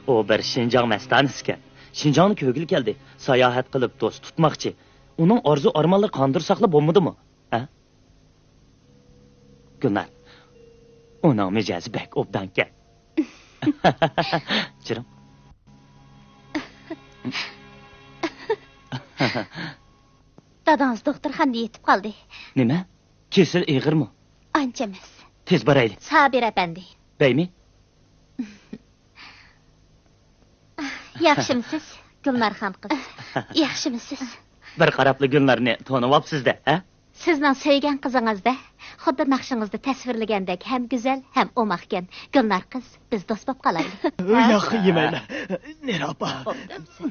ئۇ بىر شىنجاڭ مەستانىسىكەن. شىنجاڭنى كۆرگىلى كەلدى. ساياھەت قىلىپ دوست تۇتماقچى. ئۇنىڭ ئارزۇ-ئارمانلىرى قاندۇرساقلا بولمىدىمۇ؟ ھە؟ گۈلنار، ئۇنىڭ مىجەزى بەك ئوبدانكەن. جېنىم. دادىڭىز دوختۇرخانىدا يېتىپ قالدى. نېمە؟ كېسىلى ئېغىرمۇ؟ ئانچە ئەمەس. تېز بارايلى. سابىر ئەپەندى. بەيمى؟ ياخشىمسىز، گۈلنارخان قىز؟ ياخشىمسىز؟ بىر قاراپلا گۈلنارنى تونۇۋاپسىز-دە، ھە؟ سىزنىڭ سۆيگەن قىزىڭىز-دە، خۇددى ناخشىڭىزدا تەسۋىرلىگەندەك ھەم گۈزەل، ھەم ئوماقكەن. گۈلنار قىز، بىز دوست بولۇپ قالايلى. ياق، يېمەيمەن. نېرى ئاپا. بوپتۇ ئەمىسە.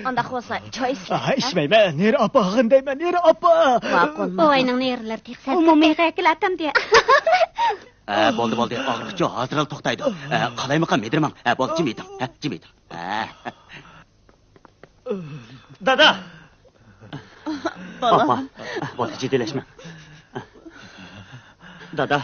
ئانداق بولسا، چاي ئىچىڭ، ھە؟ ئىچمەيمەن. نېرى ئاپا، غىندايمەن، نېرى ئاپا. ماقۇل، ماقۇل. بوۋاينىڭ نېرىلىرى تېخى سەل ئومۇمىي. كۆپەيگەن ئەكىلەتتىم دېيە. ھە، بولدى، بولدى. ئاغرىقچۇ ھازىرلا توختايدۇ. ھە، قالايمىقان مىدىرماڭ. ھە، بولدى، جىم ئېتىڭ. ھە، جىم ئېتىڭ. ھە. دادا! بالا. ئاپا، بولدى، جىددىيلەشمەڭ. دادا.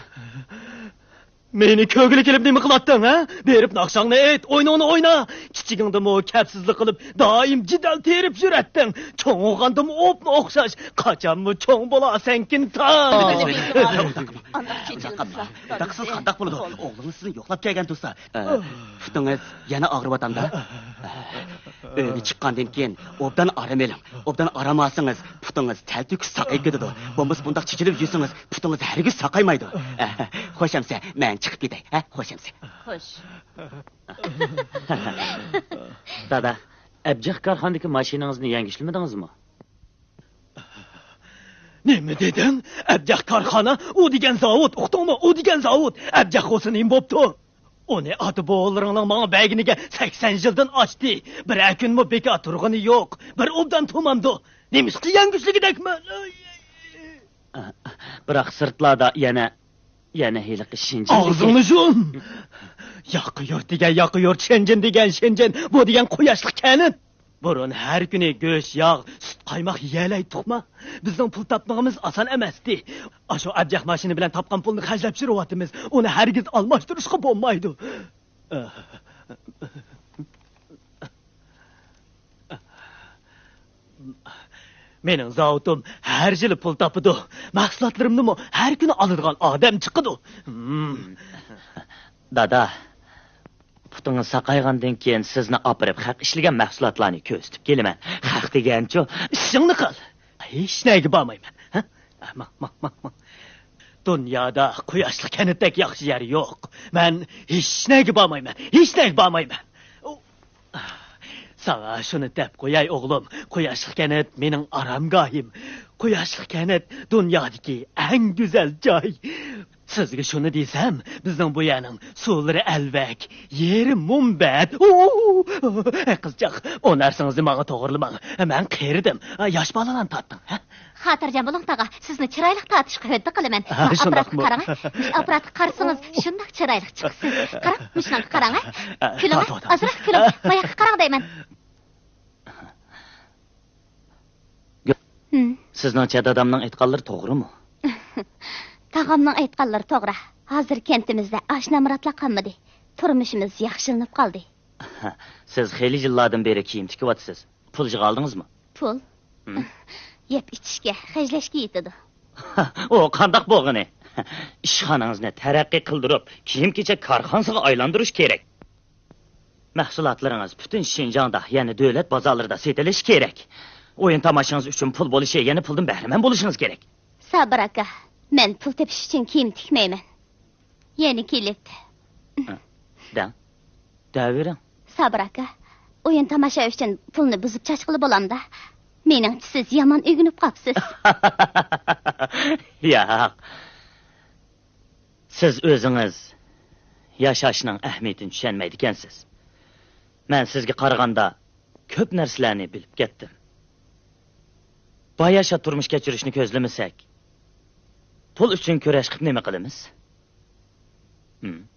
مېنى كۆرگىلى كېلىپ نېمە قىلاتتىڭ، ھە؟ بېرىپ ناخشاڭنى ئېيت، ئوينۇڭنى ئوينا. كىچىكىڭدىمۇ كەپسىزلىك قىلىپ، دائىم جېدەل تېرىپ يۈرەتتىڭ. چوڭ بولغاندىمۇ ئوپنى ئوخشاش، قاچانمۇ چوڭ بولارسەن، كىنتان. ئۇنداق قىلماڭ. ئۇنداق قىلسىز قانداق بولىدۇ؟ ئوغلىڭىز سىزنى يوقلاپ كەلگەن تۇرسا. ئە، پۇتىڭىز يەنە ئاغرىۋاتامدا؟ ئۆيگە چىققاندىن كېيىن ئوبدان ئارام ئېلىڭ. ئوبدان ئارام ئالسىڭىز، پۇتىڭىز تەلتۆكۈس ساقىيىپ كېتىدۇ. بولمىسا بۇنداق چېچىلىپ يۈرسىڭىز، پۇتىڭىز ھەرگىز ساقايمايدۇ. ئە، خوش ئەمىسە، مەن چىقىپ كېتەي، ھە؟ خوش ئەمىسە. خوش. دادا، ئەبجەخ كارخانىدىكى ماشىنىڭىزنى يەڭگۈشلىمىدىڭىزمۇ؟ نېمە دېدىڭ؟ ئەبجەخ كارخانا؟ ئۇ دېگەن زاۋۇت، ئۇقتۇڭمۇ؟ ئۇ دېگەن زاۋۇت. ئەبجەخ بولسا نېمە بوپتۇ؟ ئۇنى ئاتا-بوۋىلىرىڭنىڭ ماڭا بەرگىنىگە سەكسەن يىلدىن ئاشتى. بىرەر كۈنمۇ بىكار تۇرغىنى يوق. بىر ئوبدان تۇرمامدۇ؟ نېمىشقا يەڭگۈشلۈكىدەكمەن؟ بىراق سىرتلاردا يەنە، يەنە ھېلىقى شېنجېن. ئاغزىڭنى يۇم! ياقا يۇرت دېگەن ياقا يۇرت، شېنجېن دېگەن شېنجېن، بۇ دېگەن قۇياشلىق كەنت. بۇرۇن ھەر كۈنى گۆش، ياغ، سۈت، قايماق يېيەلەيتتۇقما؟ بىزنىڭ پۇل تاپمىغىمىز ئاسان ئەمەستى. ئاشۇ ئەبجەخ ماشىنا بىلەن تاپقان پۇلنى خەجلەپ يۈرۈۋاتىمىز. ئۇنى ھەرگىز ئالماشتۇرۇشقا بولمايدۇ. مېنىڭ زاۋۇتۇم ھەر يىلى پۇل تاپىدۇ. مەھسۇلاتلىرىمنىمۇ ھەر كۈنى ئالىدىغان ئادەم چىقىدۇ. ھىم. دادا، پۇتىڭىز ساقايغاندىن كېيىن سىزنى ئاپىرىپ خەق ئىشلىگەن مەھسۇلاتلارنى كۆرسىتىپ كېلىمەن. خەق دېگەنچۇ؟ ئىشىڭنى قىل. ھېچ نەگە بارمايمەن. ھە؟ ماڭ، ماڭ، ماڭ، ماڭ. دۇنيادا قۇياشلىق كەنتتەك ياخشى يەر يوق. مەن ھېچنەگە بارمايمەن، ھېچنەگە بارمايمەن. ساڭا شۇنى دەپ قوياي، ئوغلۇم، قۇياشلىق كەنت مېنىڭ ئارامگاھىم. قۇياشلىق كەنت دۇنيادىكى ئەڭ گۈزەل جاي. سىزگە شۇنى دېسەم، بىزنىڭ بۇ يەرنىڭ سۇلىرى ئەلۋەك، يېرى مۇنبەت. ئۇ، قىزچاق، ئۇ نەرسىڭىزنى ماڭا توغرىلىماڭ. مەن قېرىدىم. ياش بالىلارنى تارتىڭ، ھە؟ خاتىرجەم بولۇڭ، تاغا. سىزنى چىرايلىق تارتىشقا ھۆددە قىلىمەن. ھە، مۇشۇ ئاپپاراتقا قاراڭ، ھە. مۇشۇ ئاپپاراتقا قارىسىڭىز، شۇنداق چىرايلىق چىقىسىز. قاراڭ، مۇشۇنىڭغا قاراڭ، ھە. ھە، كۈلۈڭ، ھە، توغرا، توغرا. ئازراق كۈلۈڭ. ھە. ماياققا قاراڭ دەيمەن. گۈل، ھىم. سىزنىڭچە دادامنىڭ ئېيتقانلىرى توغرىمۇ؟ تاغامنىڭ ئېيتقانلىرى توغرا. ھازىر كەنتىمىزدە ئاش-نامراتلار قالمىدى. تۇرمۇشىمىز ياخشىلىنىپ قالدى. سىز خېلى يىللاردىن بېرى كىيىم تىكىۋاتىسىز. پۇل يىغالدىڭىزمۇ؟ پۇل؟ ھىم. يەپ ئىچىشكە، خەجلەشكە يېتىدۇ. ئۇ قانداق بولغىنى؟ ئىشخانىڭىزنى تەرەققىي قىلدۇرۇپ، كىيىم-كېچەك كارخانىسىغا ئايلاندۇرۇش كېرەك. مەھسۇلاتلىرىڭىز پۈتۈن شىنجاڭدا، يەنى دۆلەت بازارلىرىدا سېتىلىشى كېرەك. ئويۇن تاماشىڭىز ئۈچۈن پۇل بولۇشى، يەنى پۇلدىن بەھرىمەن بولۇشىڭىز كېرەك. سابىر ئاكا، مەن پۇل تېپىش ئۈچۈن كىيىم تىكمەيمەن. يەنە كېلىپ. ھە، دەڭ. دەۋېرىڭ. سابىر ئاكا، ئويۇن تاماشا ئۈچۈن پۇلنى بۇزۇپ چاچقىلى بولامدا؟ مېنىڭچە سىز يامان ئۆگىنىپ قاپسىز. ياق. سىز ئۆزىڭىز ياشاشنىڭ ئەھمىيىتىنى چۈشەنمەيدىكەنسىز. مەن سىزگە قارىغاندا كۆپ نەرسىلەرنى بىلىپ كەتتىم. باياشات تۇرمۇش كەچۈرۈشنى كۆزلىمىسەك، پۇل ئۈچۈن كۈرەش قىلىپ نېمە قىلىمىز؟ ھىم.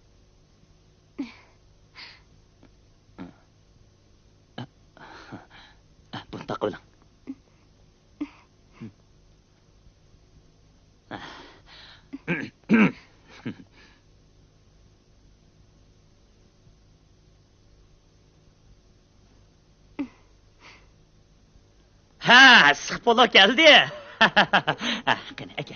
بۇنى تاقىۋېلىڭ. ھە، ئىسسىق پولۇ كەلدى. ھە، قېنى، ئەكە.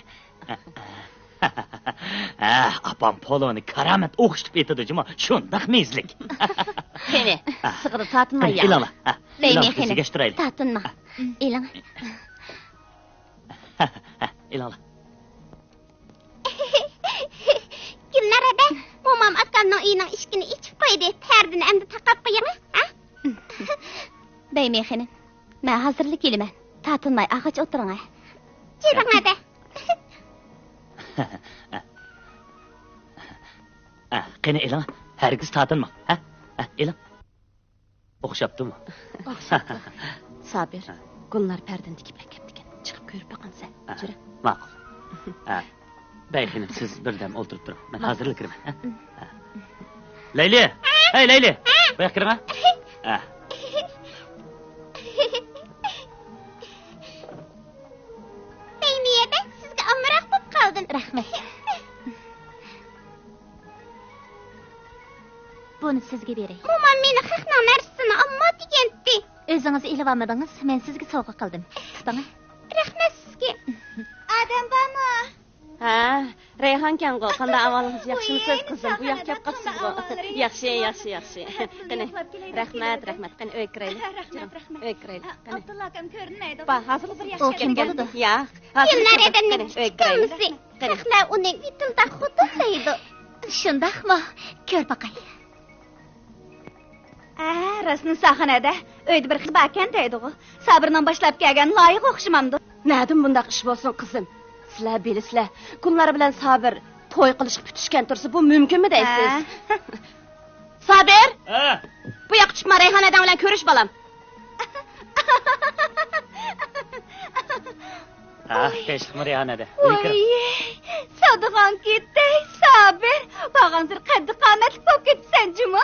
ھە، ئاپام پولۇنى كارامەت ئوخشىتىپ ئېتىدۇ جۇمۇ، شۇنداق مېزىلىك. قېنى، ھە. سىغىدا تارتىنماي قېنى، يا. ئېلىڭلار. ھە، بەيمى ئېلىڭلار، قېنى، بىز يىغىشتۇرايلى. تارتىنما. ھە. ئېلىڭ. ھە، ھە، ئېلىڭلار. گۈلنار ھەدە، مومام ئاكامنىڭ ئۆيىنىڭ ئىشىكىنى ئېچىپ قويدى. پەردىنى ئەمدى تاقاپ قويۇڭ، ھە؟ بەيمى خېنىم، مەن ھازىرلا كېلىمەن. تارتىنماي ئاغاچ ئولتۇرۇڭ، ھە؟ جۈرۈڭ ھەدە. ھە، قېنى ئېلىڭ، ھەرگىز تارتىنماڭ، ھە؟ ھە، ئېلىڭ. ئوخشاپتۇمۇ؟ ئوخشاپتۇ. سابىر، ھە. گۈلنار پەردىنى تىكىپ ئەكەپتىكەن. چىقىپ كۆرۈپ باقامسەن؟ ھە، جۈرە. ماقۇل. ھە. بەي خېنىم، سىز بىردەم ئولتۇرۇپ تۇرۇڭ. مەن ماقۇل. ھازىرلا كىرىمەن. ھە؟ ھە. لەيلى! ھەي، لەيلى! بۇ ياققا كىرىڭە. ھە. بەيمىيە بەك سىزگە ئامراق بولۇپ قالدىم. رەھمەت. بۇنى سىزگە بېرەي. مومام مېنى خەقنىڭ نەرسىسىنى ئالما دېگەنتى. ئۆزىڭىز ئېلىۋالمىدىڭىز، مەن سىزگە سوۋغا قىلدىم. تۇتۇڭ. رەھمەت سىزگە. ئادەم بارمۇ؟ ھە، رەيھانكەنغۇ، قانداق ئەھۋالىڭىز، ياخشىمۇسىز، قىزىم؟ بۇ ياققا كەپ قاپسىزغۇ. ياخشى، ياخشى، ياخشى. قېنى، رەھمەت، رەھمەت. قېنى، ئۆيگە كىرەيلى. رەھمەت، رەھمەت. ئۆيگە كىرەيلى. قېنى. ئابدۇللا ئاكام كۆرۈنمەيدۇ. با، ھازىرلا بىر ياخشى ئۇ كىم بولىدۇ؟ ياق، ھازىرلا كىرىڭ. قېنى، ئۆيگە كىرەيلى. قېنى. خەقلەر ئۇنى ۋىتىلدا خوتۇن دەيدۇ. شۇنداقمۇ؟ كۆر باقاي. ئە، راستىنى ساخانەدە ئۆيدە بىر قىز باركەن دەيدىغۇ. سابىرنىڭ باشلاپ كەلگەن لايىقى ئوخشىمامدۇ؟ نەدىن بۇنداق ئىش بولسۇن، قىزىم؟ سىلەر بىلىسىلەر، گۈلنار بىلەن سابىر توي قىلىشقا پۈتۈشكەن تۇرسا، بۇ مۇمكىنمۇ دەيسىز؟ ھە. سابىر! ھە؟ بۇ ياققا چۈشۈپ، رەيھان ھەدەڭ بىلەن كۆرۈش، بالام. ھە، تىنچلىقمۇ رەيھان ھەدە؟ ۋوي، سادىغان كېتەي، سابىر. بارغانسېرى قەددى قامەتلىك بولۇپ كېتىپسەن جۇمۇ.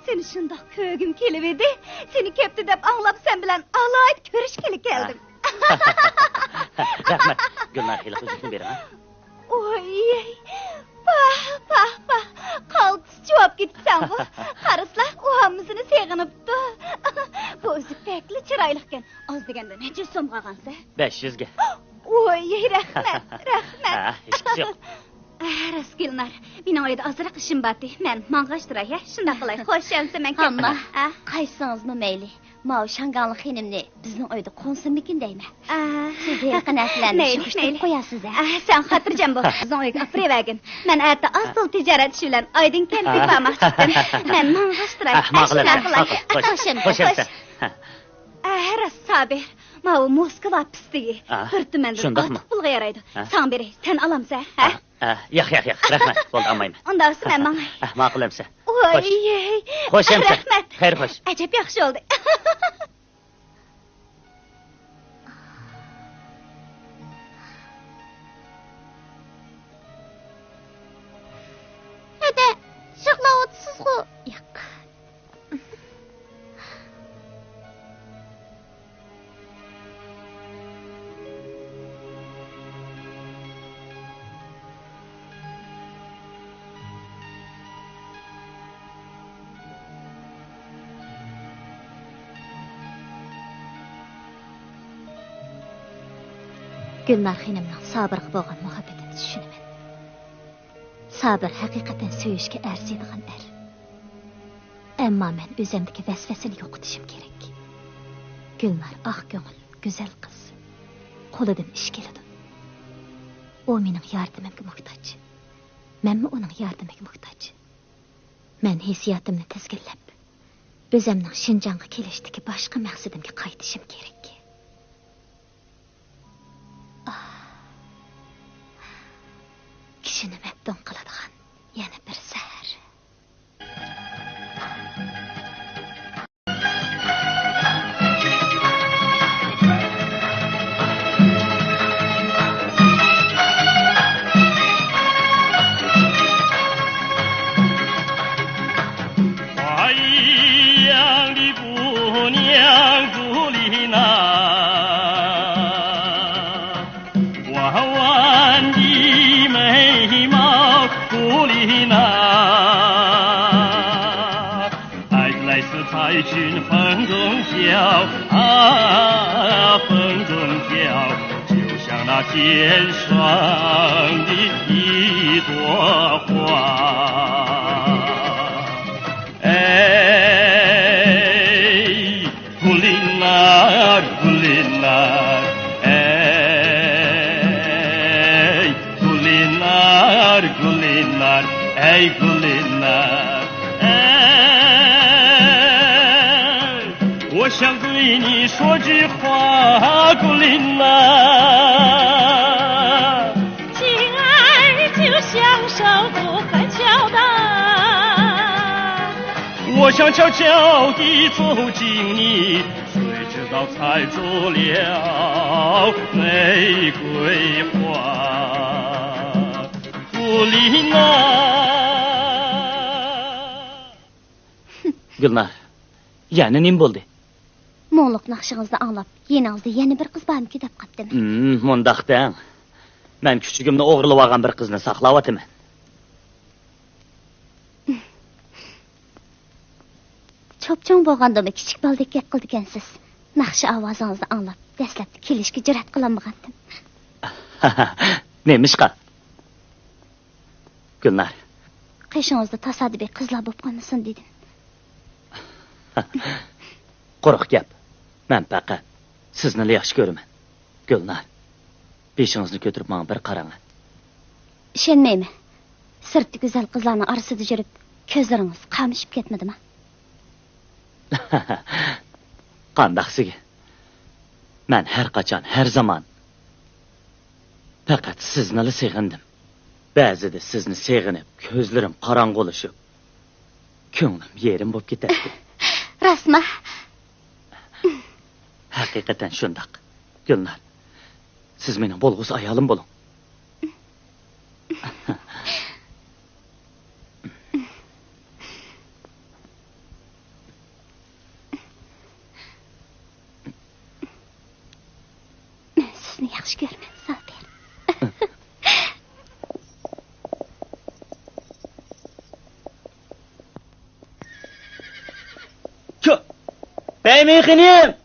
سېنى شۇنداق كۆرگۈم كېلىۋىدى. سېنى كەپتۇ دەپ ئاڭلاپ، سەن بىلەن ئالاھىدە كۆرۈشكىلى كەلدىم. رەھمەت. گۈلنار، ھېلىقى ئۈزۈكنى بېرىڭ، ھە؟ ئوي، پاھ، پاھ، پاھ، قالتىس جۇۋاپ كېتىپسەنغۇ. قارىسىلا، ئۇ ھاممىسىنى سېغىنىپتۇ. بۇ ئۈزۈك بەكلا چىرايلىقكەن. ئاز دېگەندە نەچچە يۈز سومغا ئالغانسەن؟ بەش يۈزگە. ئوي، رەھمەت، رەھمەت. ھە، ھېچقىسى يوق. ئە، راست، گۈلنار، مېنىڭ ئۆيدە ئازراق ئىشىم بارتى. مەن ماڭغاچ تۇراي، ھە؟ شۇنداق قىلاي. خوش، ئەمسە مەن كەتتىم. ئامما، ھە؟ قايسىڭىزمۇ مەيلى. ماۋۇ شاڭگاڭلىق خېنىمنى بىزنىڭ ئۆيدە قونسۇممىكىن دەيمەن. ئە، سىز ھېلىقى نەرسىلەرنى مەيلى، شۇ ئىشتىن مەيلى. قويارسىز، ھە؟ ئە، سەن خاتىرجەم بول. بىزنىڭ ئۆيگە ئاپىرىۋەرگىن. مەن ئەتە ئاز تولا تىجارەت ئىشى بىلەن ئايدىڭ كەنتىگە بارماقچىدىم. مەن ماڭغاچتۇراي. ئە، ماقۇل ئەمىسە، ماقۇل. خوش، خوش ئەمىسە. ئە، راست سابىر. ماۋۇ موسكۋا پىستىگى. ئە، بىر تۈمەندىن شۇنداقمۇ؟ ئارتۇق پۇلغا يارايدۇ. ھە؟ ساڭ بېرەي، سەن ئالامسەن، ھە؟ ئە، ياق، ياق، ياق، رەھمەت، بولدى، ئالمايمەن. ئۇنداق بولسا مەن ماڭاي. ئە، ماقۇل ئەمىسە. ۋاي، خوش. خوش ئەمىسە. رەھمەت. خەير، خوش. ئەجەب ياخشى بولدى. ھەدە، يىغلاۋاتىسىزغۇ؟ ياق. گۈلنار خېنىمنىڭ سابىرغا بولغان مۇھەببىتىنى چۈشىنىمەن. سابىر ھەقىقەتەن سۆيۈشكە ئەرزىيدىغان ئەر. ئەمما مەن ئۆزۈمدىكى ۋەسۋەسىنى يوقىتىشىم كېرەك. گۈلنار ئاق كۆڭۈل، گۈزەل قىز. قولىدىن ئىش كېلىدۇ. ئۇ مېنىڭ ياردىمىمگە موھتاج. مەنمۇ ئۇنىڭ ياردىمىگە موھتاج. مەن ھېسسىياتىمنى تىزگىنلەپ، ئۆزۈمنىڭ شىنجاڭغا كېلىشتىكى باشقا مەقسىتىمگە قايتىشىم كېرەك. ئاھ، كىشىنى مەپتۇن قىلىدىغان يەنە بىر سەھەر. 爱来似彩云风中飘，啊，风中飘，就像那天上的一朵花。哎，古琳娜，古琳娜，哎。 گۈلنار، گۈلنار، ئەي گۈلنار، ئەي. 我想对你说句话，古琳娜。情爱就像手不可敲的。我想悄悄地走近你， 谁知道采走了玫瑰花。古琳娜。 گۈلنار، يەنە نېمە بولدى؟ مۇڭلۇق ناخشىڭىزنى ئاڭلاپ، يېنىڭىزدا يەنە بىر قىز بارمىكىن دەپ قاپتىمەن. ھىم، مۇنداق دەڭ. مەن كۈچۈكۈمنى ئوغرىلىۋالغان بىر قىزنى ساقلاۋاتىمەن. چوپچوڭ بولغاندىمۇ كىچىك بالىدەك گەپ قىلىدىكەنسىز. ناخشا ئاۋازىڭىزنى ئاڭلاپ، دەسلەپتە كېلىشكە جۈرئەت قىلالمىغانتىم. نېمىشقا؟ گۈلنار. قېشىڭىزدا تاسادىپىي قىزلار بولۇپ قالمىسۇن دېدىم. قۇرۇق گەپ. مەن پەقەت سىزنىلا ياخشى كۆرىمەن. گۈلنار، بېشىڭىزنى كۆتۈرۈپ ماڭا بىر قاراڭ. ئىشەنمەيمەن. سىرتتا گۈزەل قىزلارنىڭ ئارىسىدا يۈرۈپ، كۆزلىرىڭىز قامىشىپ كەتمىدىما؟ قانداق سىزگە؟ مەن ھەر قاچان، ھەر زامان پەقەت سىزنىلا سېغىندىم. بەزىدە سىزنى سېغىنىپ، كۆزلىرىم قاراڭغۇلىشىپ، كۆڭلۈم يېرىم بولۇپ كېتەتتى. راستمۇ؟ ھەقىقەتەن شۇنداق، گۈلنار. سىز مېنىڭ بولغۇسى ئايالىم بولۇڭ. مەن سىزنى ياخشى كۆرىمەن، سابىر. چۇ! بەيمەي خېنىم!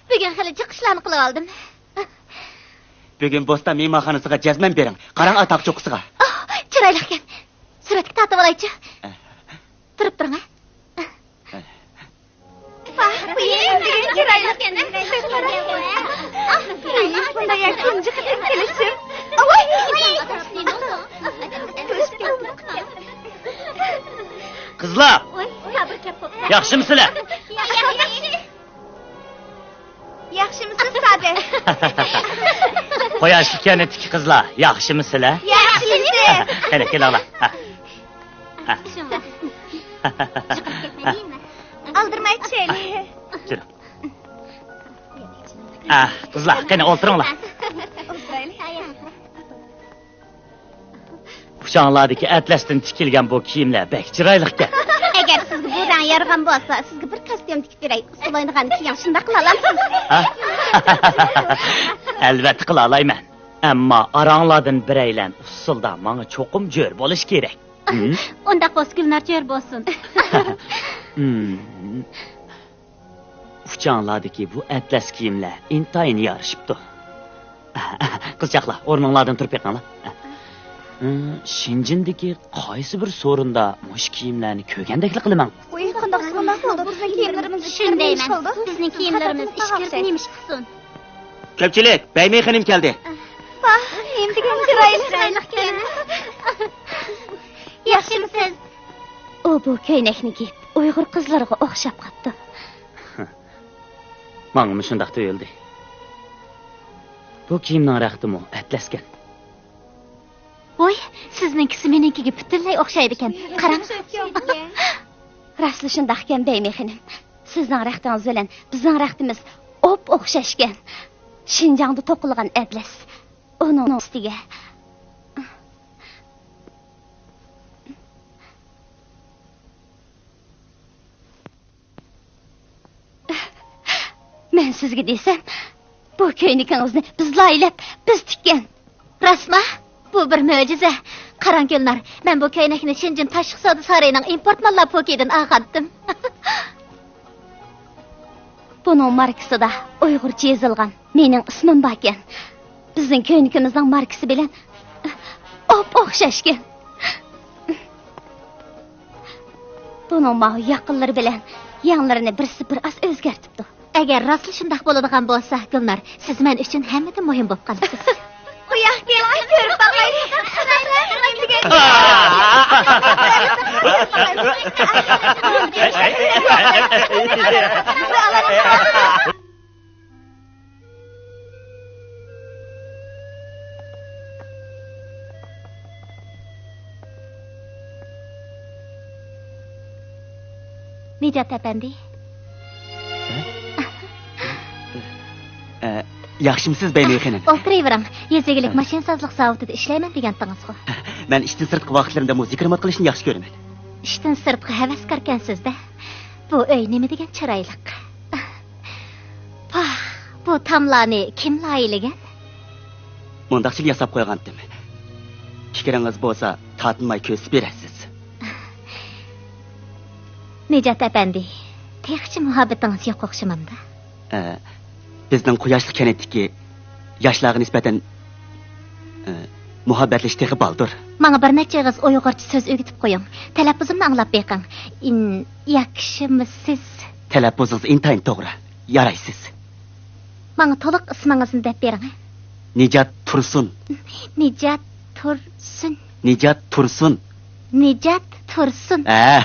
بۈگۈن خېلى جىق ئىشلارنى قىلىۋالدىم. بۈگۈن بوستان مېھمانخانىسىغا جەزمەن بېرىڭ. قاراڭ ئاتاق چوققىسىغا. ئاھ، چىرايلىقكەن. سۈرەتكە تارتىۋالايچۇ. تۇرۇپ تۇرۇڭ، ھە. ۋاھ، بۇ يەر نېمىدېگەن چىرايلىق. بۇنداق يەرگە تۇنجى قېتىم كېلىشىم. ئاۋاي! قىزلار! ياخشىمۇسىلەر؟ ياخشىمۇسىز، سادىر؟ قۇياش كەنتتىكى قىزلار، ياخشىمۇسىلەر؟ ياخشى. قېنى، كېلىڭلار. ھە. ھە. ئالدىرىماي چۈشەيلى. جۈرۈڭ. ئە، قىزلار، قېنى، ئولتۇرۇڭلار. ئولتۇرايلى. ئۇچاڭلاردىكى ئەتلەستىن تىكىلگەن بۇ كىيىملەر بەك چىرايلىقكەن. ئەگەر سىزگە بۇ رەڭ يارىغان بولسا، سىزگە بىر كاستيۇم تىكىپ بېرەي. ئۇسسۇل ئوينىغاندا كىيىڭ، شۇنداق قىلالامسىز؟ ھە؟ ئەلۋەتتە قىلالايمەن. ئەمما ئاراڭلاردىن بىرەيلەن ئۇسسۇلدا ماڭا چوقۇم جۆر بولۇشى كېرەك. ھىم؟ ئۇنداق بولسا گۈلنار جۆر بولسۇن. ھىم. ئۇچاڭلاردىكى بۇ ئەتلەس كىيىملەر ئىنتايىن يارىشىپتۇ. قىزچاقلار، ئورنۇڭلاردىن تۇرۇپ بېقىڭلار. شېنجېندىكى قايسى بىر سورۇندا مۇشۇ كىيىملەرنى كۆرگەندەكلا قىلىمەن. ئۇي، قانداق، قانداق بولدى؟ بىزنىڭ كىيىملىرىمىز ئىچكىرىپ نېمە ئىش قىلدى؟ بىزنىڭ كىيىملىرىمىز ئىچكىرىپ نېمە ئىش قىلسۇن؟ كۆپچىلىك، بەيمەي خېنىم كەلدى. ۋاھ، نېمە دېگەن چىرايلىق. ياخشىمۇسىز؟ ئۇ بۇ كۆينەكنى كىيىپ، ئۇيغۇر قىزلىرىغا ئوخشاپ قاپتۇ. ماڭىمۇ شۇنداق تۇيۇلدى. بۇ كىيىمنىڭ رەختىمۇ ئەتلەسكەن. ۋوي، سىزنىڭكىسى مېنىڭكىگە پۈتۈنلەي ئوخشايدىكەن. قاراڭ. راستلا شۇنداقكەن، بەيمەي خېنىم. سىزنىڭ رەختىڭىز بىلەن بىزنىڭ رەختىمىز ئوپئوخشاشكەن. شىنجاڭدا توقۇلغان ئەتلەس. ئۇنىڭ ئۈستىگە. مەن سىزگە دېسەم، بۇ كۆينىكىڭىزنى بىزلا ئېلىپ، بىز تىككەن. راستما؟ بۇ بىر مۆجىزە. قاراڭ گۈلنار، مەن بۇ كۆينەكنى شېنجېن تاشقى سودا سارىيىنىڭ ئىمپورت ماللار پوكىيىدىن ئالغانتىم. بۇنىڭ ماركىسىدا ئۇيغۇرچە يېزىلغان مېنىڭ ئىسمىم باركەن. بىزنىڭ كۆينىكىمىزنىڭ ماركىسى بىلەن ئوپئوخشاشكەن. بۇنىڭ ماۋۇ ياقىنلىرى بىلەن يەڭلىرىنى بىرسى بىر ئاز ئۆزگەرتىپتۇ. ئەگەر راستلا شۇنداق بولىدىغان بولسا، گۈلنار، سىز مەن ئۈچۈن ھەممىدىن مۇھىم بولۇپ قالىسىز. قۇياق كېلىڭە، كۆرۈپ باقايلى. نىجات ئەپەندى. ئە، ياخشىمسىز، بەينۇ خېنىم؟ ئولتۇرۇۋېرىڭ. يېزا ئىگىلىك ماشىنىسازلىق زاۋۇتىدا ئىشلەيمەن دېگەنتىڭىزغۇ؟ مەن ئىشتىن سىرتقى ۋاقىتلىرىمدىمۇ زىكىر مات قىلىشنى ياخشى كۆرىمەن. ئىشتىن سىرتقا ھەۋەسكاركەنسىز-دە. بۇ ئۆي نېمە دېگەن چىرايلىق. پاھ، بۇ تاملارنى كىم لايىھىلىگەن؟ مۇنداقچىلا ياساپ قويغانتىم. پىكرىڭىز بولسا، تارتىنماي كۆرسىتىپ بېرەرسىز. نىجات ئەپەندى، تېخىچە مۇھەببىتىڭىز يوق ئوخشىمامدا؟ ئە، بىزنىڭ قۇياشلىق كەنتتىكى ياشلارغا نىسبەتەن، ئە، مۇھەببەتلىشىش تېخى بالدۇر. ماڭا بىر نەچچە ئېغىز ئۇيغۇرچە سۆز ئۆگىتىپ قويۇڭ. تەلەپپۇزۇمنى ئاڭلاپ بېقىڭ. ئىن-، ياكشىمۇسىز؟ تەلەپپۇزىڭىز ئىنتايىن توغرا. يارايسىز. ماڭا تولۇق ئىسمىڭىزنى دەپ بېرىڭ. نىجات تۇرسۇن. نىجات تۇرسۇن. نىجات تۇرسۇن. نىجات تۇرسۇن. ھە.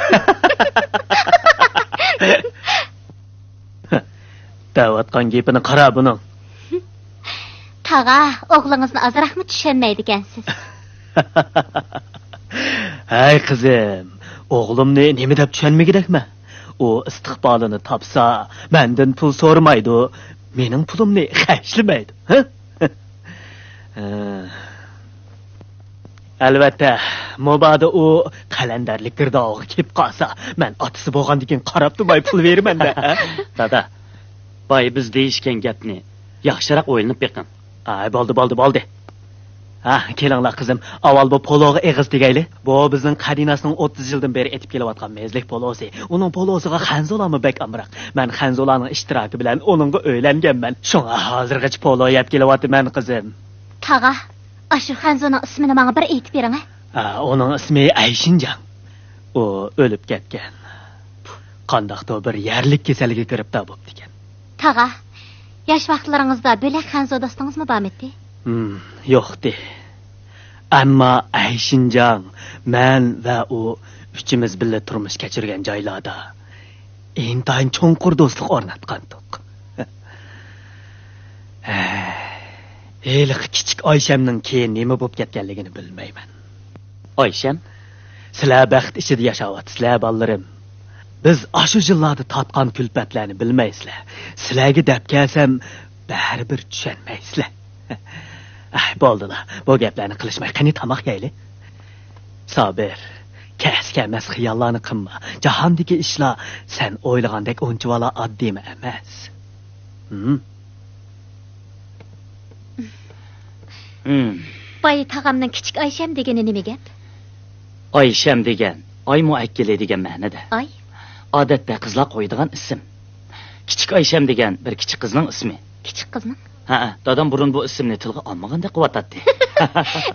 دەۋاتقان گېپىنى قارا بۇنىڭ. تاغا، ئوغلىڭىزنى ئازراقمۇ چۈشەنمەيدىكەنسىز. ھەي قىزىم، ئوغلۇمنى نېمە دەپ چۈشەنمىگۈدەكمەن؟ ئۇ ئىستىقبالىنى تاپسا، مەندىن پۇل سورىمايدۇ، مېنىڭ پۇلۇمنى خەجلىمەيدۇ. ھە؟ ئەلۋەتتە، مۇبادا ئۇ قەلەندەرلىك گىردابىغا كىرىپ قالسا، مەن ئاتىسى بولغاندىكىن قاراپ تۇرماي پۇل بېرىمەن-دە. دادا، بايا بىز دېيىشكەن گەپنى ياخشىراق ئويلىنىپ بېقىڭ. ئاي، بولدى، بولدى، بولدى. ھە، كېلىڭلار قىزىم، ئاۋۋال بۇ پولوغا ئېغىز تېگەيلى. بۇ بىزنىڭ قەدىناسنىڭ ئوتتۇز يىلدىن بېرى ئېتىپ كېلىۋاتقان مەزلىك پولوسى. ئۇنىڭ پولوسىغا خەنزۇلارمۇ بەك ئامراق. مەن خەنزۇلارنىڭ ئىشتىراكى بىلەن ئۇنىڭغا ئۆيلەنگەنمەن. شۇڭا ھازىرغىچە پولو يەپ كېلىۋاتىمەن، قىزىم. تاغا، ئاشۇ خەنزۇنىڭ ئىسمىنى ماڭا بىر ئېيتىپ بېرىڭە. ھە، ئۇنىڭ ئىسمى ئەيشىنجاڭ. ئۇ ئۆلۈپ كەتكەن. قانداقتۇر بىر يەرلىك كېسەلگە گىرىپتار بوپتىكەن. تاغا، ياش ۋاقىتلىرىڭىزدا بۆلەك خەنزۇ دوستىڭىزمۇ بارمىدى؟ ھىم، يوقتى. ئەمما ئەي شىنجاڭ، مەن ۋە ئۇ ئۈچىمىز بىللە تۇرمۇش كەچۈرگەن جايلاردا ئىنتايىن چوڭقۇر دوستلۇق ئورناتقانتۇق. ھېلىقى كىچىك ئايشەمنىڭ كېيىن نېمە بوپ كەتكەنلىكىنى بىلمەيمەن. ئايشەم؟ سىلەر بەخت ئىچىدە ياشاۋاتىسىلەر، بالىلىرىم. بىز ئاشۇ يىللاردا تارتقان كۈلپەتلەرنى بىلمەيسىلەر. سىلەرگە دەپ كەلسەم، بەرىبىر چۈشەنمەيسىلەر. ئەھ، بولدىلا، بۇ گەپلەرنى قىلىشماي، قېنى تاماق يەيلى. سابىر، كەس-كەمەس خىياللارنى قىلما. جاھاندىكى ئىشلار سەن ئويلىغاندەك ئۇنچىۋالا ئاددىيمۇ ئەمەس. ھىم؟ ھىم. بايا تاغامنىڭ كىچىك ئايشەم دېگىنى نېمە گەپ؟ ئايشەم دېگەن ئاي مۇئەككىلى دېگەن مەنىدە. ئاي؟ ئادەتتە قىزلار قويىدىغان ئىسىم. كىچىك ئايشەم دېگەن بىر كىچىك قىزنىڭ ئىسمى. كىچىك قىزنىڭ؟ ھەئە، دادام بۇرۇن بۇ ئىسىمنى تىلغا ئالمىغاندەك قىلىۋاتاتتى.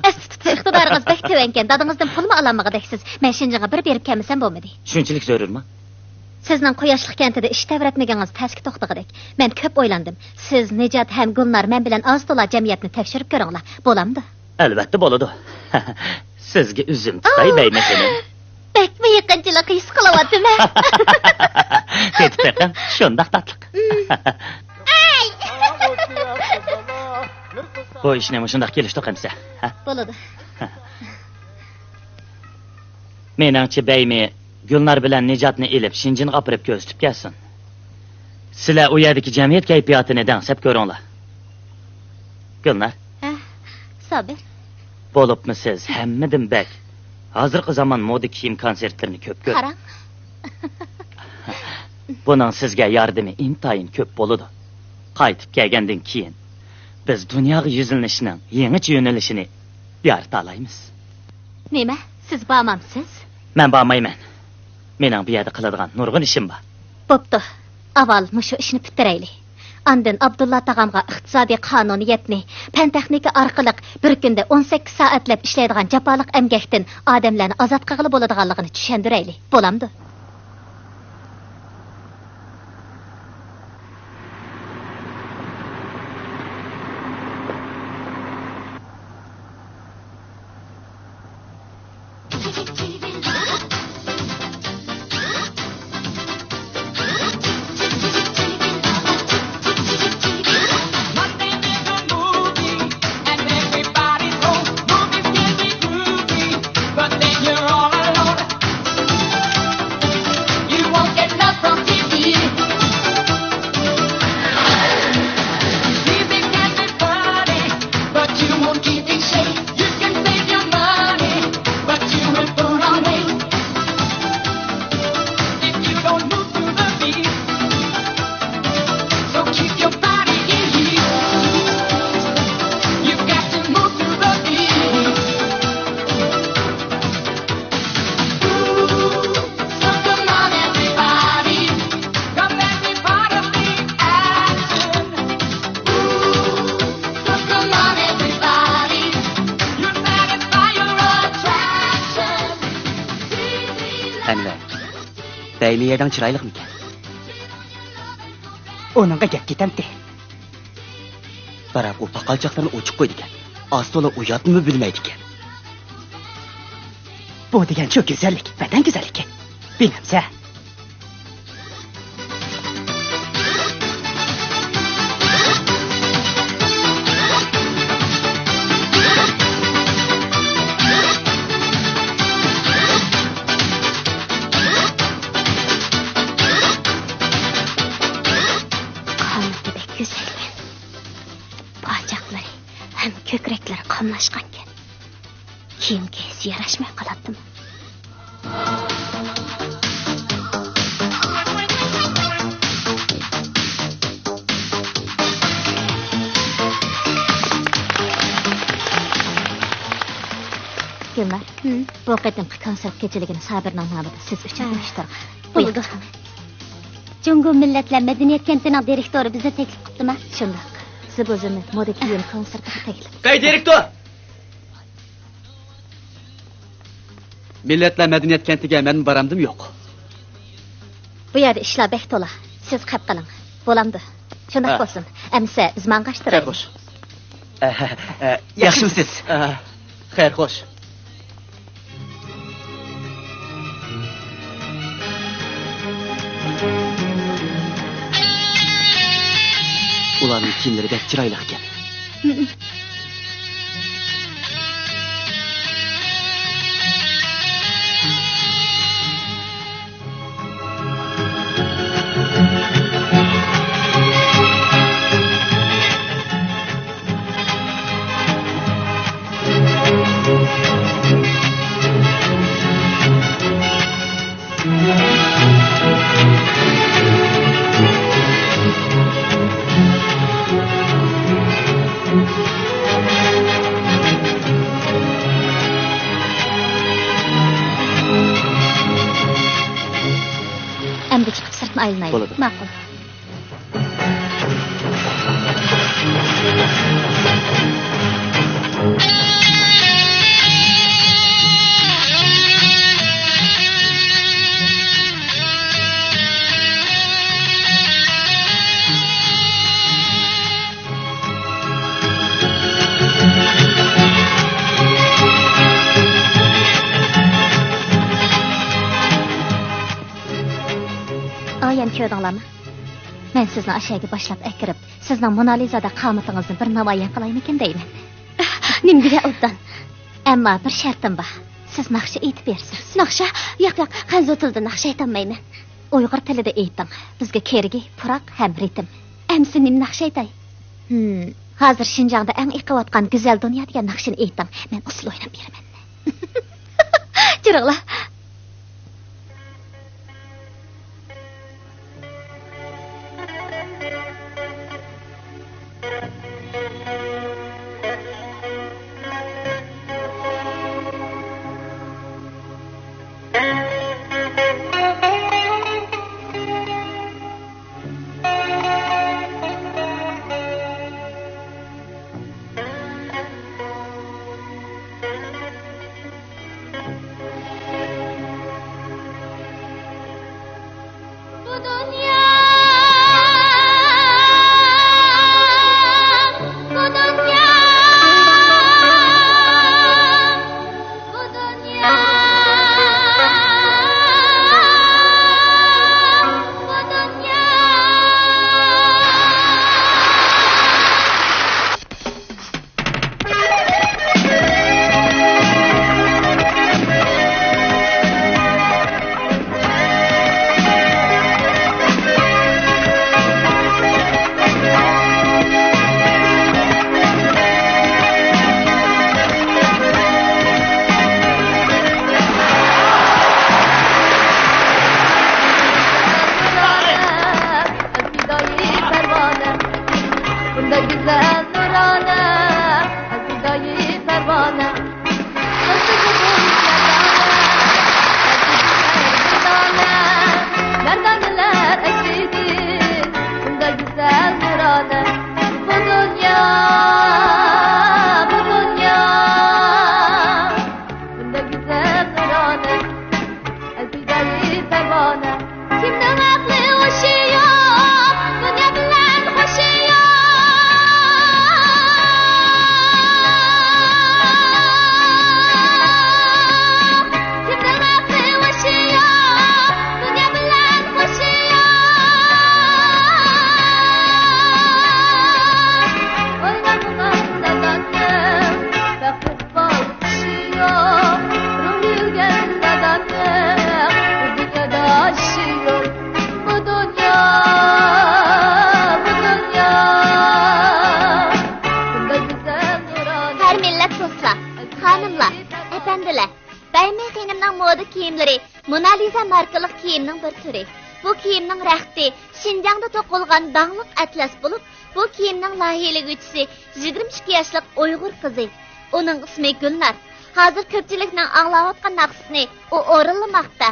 ئەستە تۇتۇش ئىقتىدارىڭىز بەك تۆۋەنكەن، دادىڭىزدىن پۇلمۇ ئالالمىغۇدەكسىز. مەن شېنجېنغا بىر بېرىپ كەلمىسەم بولمىدى. شۇنچىلىك زۆرۈرمۇ؟ سىزنىڭ قۇياشلىق كەنتىدە ئىش تەۋرەتمىگىڭىز تەسكە توختىغۇدەك. مەن كۆپ ئويلاندىم. سىز، نىجات ھەم گۈلنار مەن بىلەن ئاز تولا جەمئىيەتنى تەكشۈرۈپ كۆرۈڭلار. بولامدۇ؟ ئەلۋەتتە بولىدۇ. سىزگە ئۈزۈم تۇتاي، بەيمە خېنىم. بەكمۇ يېقىنچىلىق ھېس قىلىۋاتىمەن. تېتىپ بېقىڭ، شۇنداق تاتلىق. بۇ ئىشنى مۇشۇنداق كېلىشتۇق ئەمىسە. ھە؟ بولىدۇ. مېنىڭچە، بەيمى گۈلنار بىلەن نىجاتنى ئېلىپ، شېنجېنغا ئاپىرىپ كۆرسىتىپ كەلسۇن. سىلەر ئۇ يەردىكى جەمئىيەت كەيپىياتىنى دەڭسەپ كۆرۈڭلار. گۈلنار. ھە، سابىر. بولۇپمۇ سىز ھەممىدىن بەك ھازىرقى زامان مودا كىيىم كونسېرتلىرىنى كۆپ كۆرۈڭ. قاراڭ. بۇنىڭ سىزگە ياردىمى ئىنتايىن كۆپ بولىدۇ. قايتىپ كەلگەندىن كېيىن، بىز دۇنياغا يۈزلىنىشنىڭ يېڭىچە يۆنىلىشىنى يارىتالايمىز. نېمە؟ سىز بارمامسىز؟ مەن بارمايمەن. مېنىڭ بۇ يەردە قىلىدىغان نۇرغۇن ئىشىم بار. بوپتۇ. ئاۋۋال مۇشۇ ئىشنى پۈتتۈرەيلى. ئاندىن ئابدۇللا تاغامغا ئىقتىسادىي قانۇنىيەتنى، پەن-تېخنىكا ئارقىلىق بىر كۈندە ئون سەككىز سائەتلەپ ئىشلەيدىغان جاپالىق ئەمگەكتىن ئادەملەرنى ئازاد قىلغىلى بولىدىغانلىقىنى چۈشەندۈرەيلى. بولامدۇ؟ ئەنۋەر، بەيمى يەردىڭ چىرايلىقمىكەن؟ ئۇنىڭغا گەپ كېتەمتى؟ بىراق ئۇ پاقالچاقلىرىنى ئوچۇق قويىدىكەن. ئاز-تولا ئۇياتنىمۇ بىلمەيدىكەن. بۇ دېگەن شۇ گۈزەللىك، ۋەتەن گۈزەللىكى. بىلەمسە؟ قامىتى بەك گۈزەلكەن. پاجاقلىرى ھەم كۆكرەكلىرى قاملاشقانكەن. كىيىم كىيسە ياراشماي قالاتتىمۇ؟ گۈلنار، ھىم؟ بۇ قېتىمقى كونسېرت كېچىلىكىنى سابىرنىڭ نامىدا سىز ئۈچۈن ھە. ئۇيۇشتۇرغان. بۇيرۇڭ. بولىدۇ. جۇڭگو مىللەتلەر مەدەنىيەت كەنتىنىڭ دىرېكتورى بىزنى تەكلىپ قىپتىما؟ شۇنداق. زىبۇ زىننەت مودا كىيىم كونسېرتىغا تەكلىپ. ھەي، دىرېكتور! مىللەتلەر مەدەنىيەت كەنتىگە مەنمۇ بارامدىم يوق. بۇ يەردە ئىشلار بەك تولا. سىز خەپ قىلىڭ. بولامدۇ؟ شۇنداق ھە. بولسۇن. ئەمىسە بىز ماڭغاچتۇرايلى. خەير خوش. ئە، ئە، ياخشىمۇسىز؟ ئە، خەير خوش. ئۇلارنىڭ كىيىملىرى بەك چىرايلىق ئىكەن. ئەمدى چىقىپ سىرتنى ئايلىنايلى. بولىدۇ. ماقۇل. ئايەن كۆردۈڭلارمۇ؟ مەن سىزنى ئاشەگە باشلاپ ئەكىرىپ، سىزنىڭ مونالىزادەك قامىتىڭىزنى بىر نامايان قىلايمىكىن دەيمەن. نېمە دېگەن ئوبدان؟ ئەمما بىر شەرتىم بار. سىز ناخشا ئېيتىپ بېرىسىز. ناخشا؟ ياق، ياق، خەنزۇ تىلىدا ناخشا ئېيتالمايمەن. ئۇيغۇر تىلىدا ئېيتىڭ. بىزگە كېرىكى پۇراق ھەم رىتىم. ئەمسە نېمە ناخشا ئېيتاي؟ ھىم، ھازىر شىنجاڭدا ئەڭ ئېقىۋاتقان گۈزەل دۇنيا دېگەن ناخشىنى ئېيتىڭ. مەن ئۇسسۇل ئويناپ بېرىمەن. چىرىغلا. بۇ دۇنيا، بۇ دۇنيا، بۇ دۇنيا، بۇ دۇنيا. بۇنداق گۈزەل نۇرانە، ئەزىز دايى پەرۋانە. مەردانىلەر ئەسلىدى، بۇنداق گۈزەل نۇرانە. بۇ دۇنيا، بۇ دۇنيا، بۇنداق گۈزەل نۇرانە. ئەزىز دايى پەرۋانە، كىمنىڭ ئەقلى ھوشى يوق، دۇنيا بىلەن خوشى يوق. كىمنىڭ ئەقلى ھوشى يوق، دۇنيا بىلەن خوشى يوق. ئويلانمىغان ناداننىڭ بەختى بار ئىشى يوق، روھى ئۆلگەن ناداننىڭ بۇ دۇنيادا ئىشى يوق. بۇ دۇنيا، بۇ دۇنيا، بۇنداق گۈزەل نۇرانە. ھەر مىللەت دوستلار، خانىملار، ئەپەندىلەر، بەيمى خېنىمنىڭ مودا كىيىملىرى مونالىزا ماركىلىق كىيىمنىڭ بىر تۈرى. بۇ كىيىمنىڭ رەختى شىنجاڭدا توقۇلغان داڭلىق ئەتلەس بولۇپ، بۇ كىيىمنىڭ لايىھىلىگۈچىسى يىگىرمە ئىككى ياشلىق ئۇيغۇر قىزى. ئۇنىڭ ئىسمى گۈلنار. ھازىر كۆپچىلىكنىڭ ئاڭلاۋاتقان ناخشىسىنى ئۇ ئورۇنلىماقتا.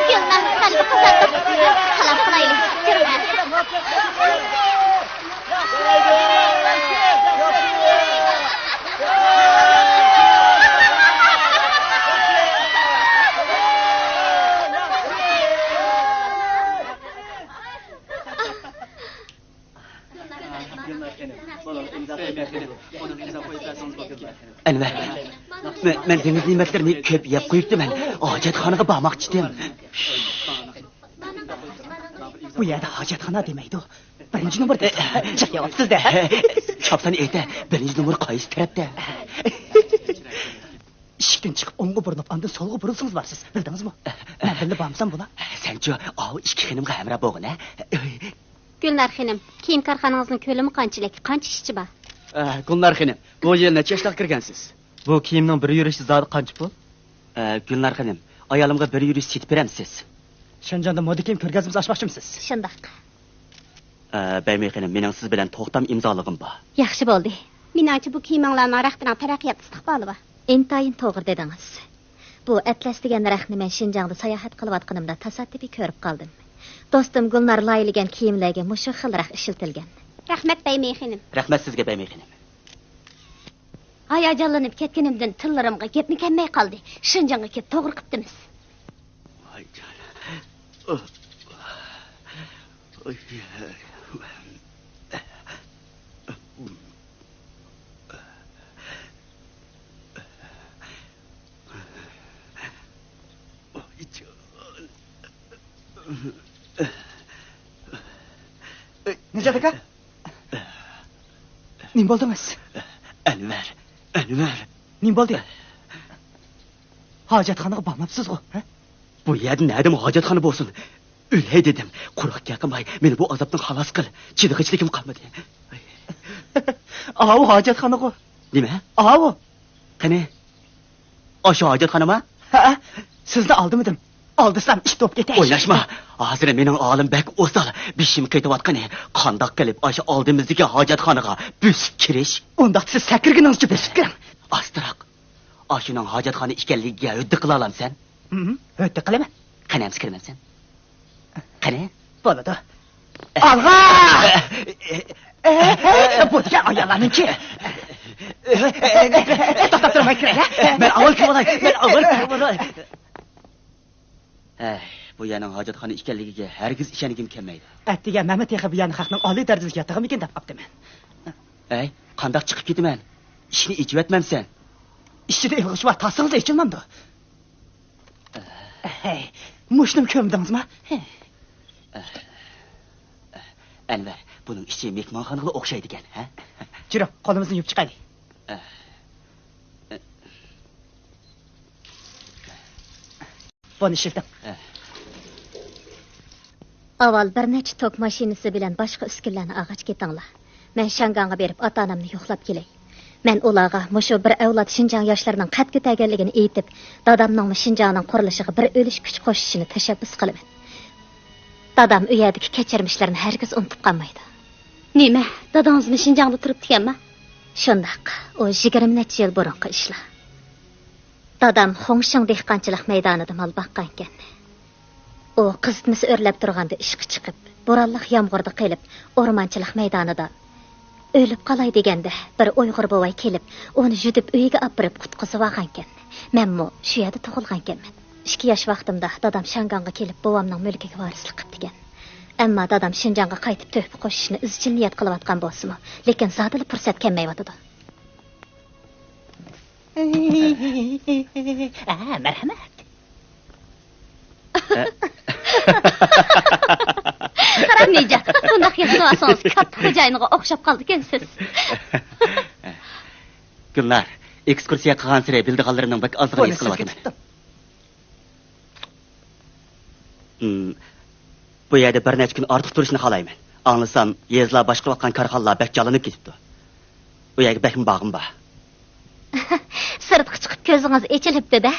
گۈلنار ئەنۋەر، مەن، مەن دېڭىز نېمەتلىرىنى كۆپ يەپ قويۇپتىمەن. ھاجەتخانىغا بارماقچىدىم. بۇ يەردە ھاجەتخانا دېمەيدۇ. بىرىنچى نومۇر دەيدۇ. چاپياۋاپسىز-دە. چاپسان ئېيتە، بىرىنچى نومۇر قايسى تەرەپتە؟ ئىشىكتىن چىقىپ ئوڭغا بۇرۇلۇپ، ئاندىن سولغا بۇرۇلسىڭىز بارسىز. بىلدىڭىزمۇ؟ مەن بىللە بارمىسام بولا. سەنچۇ ئاۋۇ ئىككى خېنىمغا ھەمراھ بولغىنە. گۈلنار خېنىم، كىيىم كارخانىڭىزنىڭ كۆلىمى قانچىلىك؟ قانچە ئىشچى بار؟ ئە، گۈلنار خېنىم، بۇ يىل نەچچە ياشلىق كىرگەنسىز؟ بۇ كىيىمنىڭ بىر يۈرۈشى زادى قانچە پۇل؟ ئە، گۈلنار خېنىم، ئايالىمغا بىر يۈرۈش سېتىپ بېرەمسىز؟ شىنجاڭدا مودا كىيىم كۆرگەزمىسى ئاچماقچىمسىز؟ شۇنداق. ئە، بەيمەي خېنىم، مېنىڭ سىز بىلەن توختام ئىمزالىغۇم بار. ياخشى بولدى. مېنىڭچە، بۇ كىيىمىڭلارنىڭ رەختىنىڭ تەرەققىيات ئىستىقبالى بار. ئىنتايىن توغرا دېدىڭىز. بۇ ئەتلەس دېگەن رەختنى مەن شىنجاڭدا ساياھەت قىلىۋاتقىنىمدا تاسادىپىي كۆرۈپ قالدىم. دوستۇم گۈلنار لايىھىلىگەن كىيىملەرگە مۇشۇ خىل رەخت ئىشلىتىلگەن. رەھمەت، بەيمەي خېنىم. رەھمەت سىزگە، بەيمەي خېنىم. ھاياجانلىنىپ كەتكىنىمدىن تىللىرىمغا گەپمۇ كەلمەي قالدى. شىنجاڭغا كېلىپ توغرا قىپتىمىز. ۋاي جان. نىجات ئاكا، نېمە بولدىڭىز؟ ئەنۋەر، ئەنۋەر. نېمە بولدى؟ ھاجەتخانىغا بارماپسىزغۇ، ھە؟ بۇ يەردە نەدىمۇ ھاجەتخانا بولسۇن؟ ئۆلەي دېدىم. قۇرۇق گەپ قىلماي، مېنى بۇ ئازابتىن خالاس قىل. چىدىغۇچىلىكىم قالمىدى. ئاۋۇ ھاجەتخانىغۇ. نېمە؟ ئاۋۇ. قېنى؟ ئاشۇ ھاجەتخانىما؟ ھەئە، سىزنى ئالدىمىدىم. ئالدىسام ئىت بولۇپ كېتەي. ئويلاشما. ھازىر مېنىڭ ھالىم بەك ئوسال. بېشىم قېتىۋاتقىنى. قانداق قىلىپ ئاشۇ ئالدىمىزدىكى ھاجەتخانىغا بۆسۈپ كىرىش؟ ئۇنداقتا سىز سەكرىگىنىڭىزچە بۆسۈپ كىرىڭ. ئاستىراق. ئاشۇنىڭ ھاجەتخانا ئىكەنلىكىگە ھۆددە قىلالامسەن؟ ھىم، ھۆددە قىلىمەن. قېنى ئەمسە كىرىمەنسەن؟ قېنى؟ بولىدۇ. ئالغا! ئە، ئە، ئە، بۇ دېگەن ئاياللارنىڭكى. ئە، ئە، ئە، ئە، توختاپ تۇرماي كىرەي، ھە؟ مەن ئاۋۋال كىرىۋالاي، مەن ئاۋۋال كىرىۋالاي. ھەي، بۇ يەرنىڭ ھاجەتخانا ئىكەنلىكىگە ھەرگىز ئىشەنگۈم كەلمەيدۇ. ئەتىگەن مەنمۇ تېخى بۇ يەرنى خەقنىڭ ئالىي دەرىجىلىك ياتىقىمىكىن دەپ قاپتىمەن. ھەي، قانداق چىقىپ كېتىمەن؟ ئىشىكنى ئېچىۋەتمەمسەن؟ ئىچىدە ئىلغىشى بار، تاسسىڭىز ئېچىلمامدۇ؟ ھەي، مۇشۇنىمۇ كۆرمىدىڭىزما؟ ئەنۋەر، بۇنىڭ ئىچى مېھمانخانىغىلا ئوخشايدىكەن، ھە؟ جۈرۈڭ، قولىمىزنى يۇيۇپ چىقايلى. بۇنى ئىشلىتىڭ. ئاۋۋال بىر نەچچە توك ماشىنىسى بىلەن باشقا ئۈسكۈنىلەرنى ئالغاچ كېتىڭلار. مەن شياڭگاڭغا بېرىپ ئاتا-ئانامنى يوقلاپ كېلەي. مەن ئۇلارغا مۇشۇ بىر ئەۋلاد شىنجاڭ ياشلىرىنىڭ قەد كۆتەرگەنلىكىنى ئېيتىپ، دادامنىڭمۇ شىنجاڭنىڭ قۇرۇلۇشىغا بىر ئۈلۈش كۈچ قوشۇشىنى تەشەببۇس قىلىمەن. دادام ئۇ يەردىكى كەچۈرمىشلىرىنى ھەرگىز ئۇنتۇپ قالمايدۇ. نېمە، دادىڭىزمۇ شىنجاڭدا تۇرۇپتىكەنما؟ شۇنداق، ئۇ يىگىرمە نەچچە يىل بۇرۇنقى ئىشلار. دادام خۇڭشىڭ دېھقانچىلىق مەيدانىدا مال باققانىكەن. ئۇ قىزىتمىسى ئۆرلەپ تۇرغاندا ئىشقا چىقىپ، بورانلىق يامغۇردا قېلىپ، ئورمانچىلىق مەيدانىدا ئۆلۈپ قالاي دېگەندە، بىر ئۇيغۇر بوۋاي كېلىپ، ئۇنى يۈدۈپ ئۆيىگە ئاپىرىپ قۇتقۇزۇۋالغانىكەن. مەنمۇ شۇ يەردە تۇغۇلغانىكەنمەن. ئىككى ياش ۋاقتىمدا دادام شياڭگاڭغا كېلىپ، بوۋامنىڭ مۈلكىگە ۋارىسلىق قىپتىكەن. ئەمما دادام شىنجاڭغا قايتىپ تۆھپە قوشۇشنى ئىزچىل نىيەت قىلىۋاتقان بولسىمۇ، لېكىن زادىلا پۇرسەت كەلمەيۋاتىدۇ. ئە، مەرھەمەت. خارامىجان، بۇنداق ياسىنىۋالسىڭىز كاتتا خوجايىنغا ئوخشاپ قالىدىكەنسىز. گۈلنار، ئېكسكۇرسىيە قىلغانسېرى بىلىدىغانلىرىمنىڭ بەك ئازلىقىنى ھېس قىلىۋاتىمەن. ھىم، بۇ يەردە بىر نەچچە كۈن ئارتۇق تۇرۇشنى خالايمەن. ئاڭلىسام، يېزىلار باشقۇرۇۋاتقان كارخانىلار بەك جانلىنىپ كېتىپتۇ. بۇ يەرگە بەكمۇ بارغۇم بار. سىرتقا چىقىپ كۆزىڭىز ئېچىلىپتۇ-دە.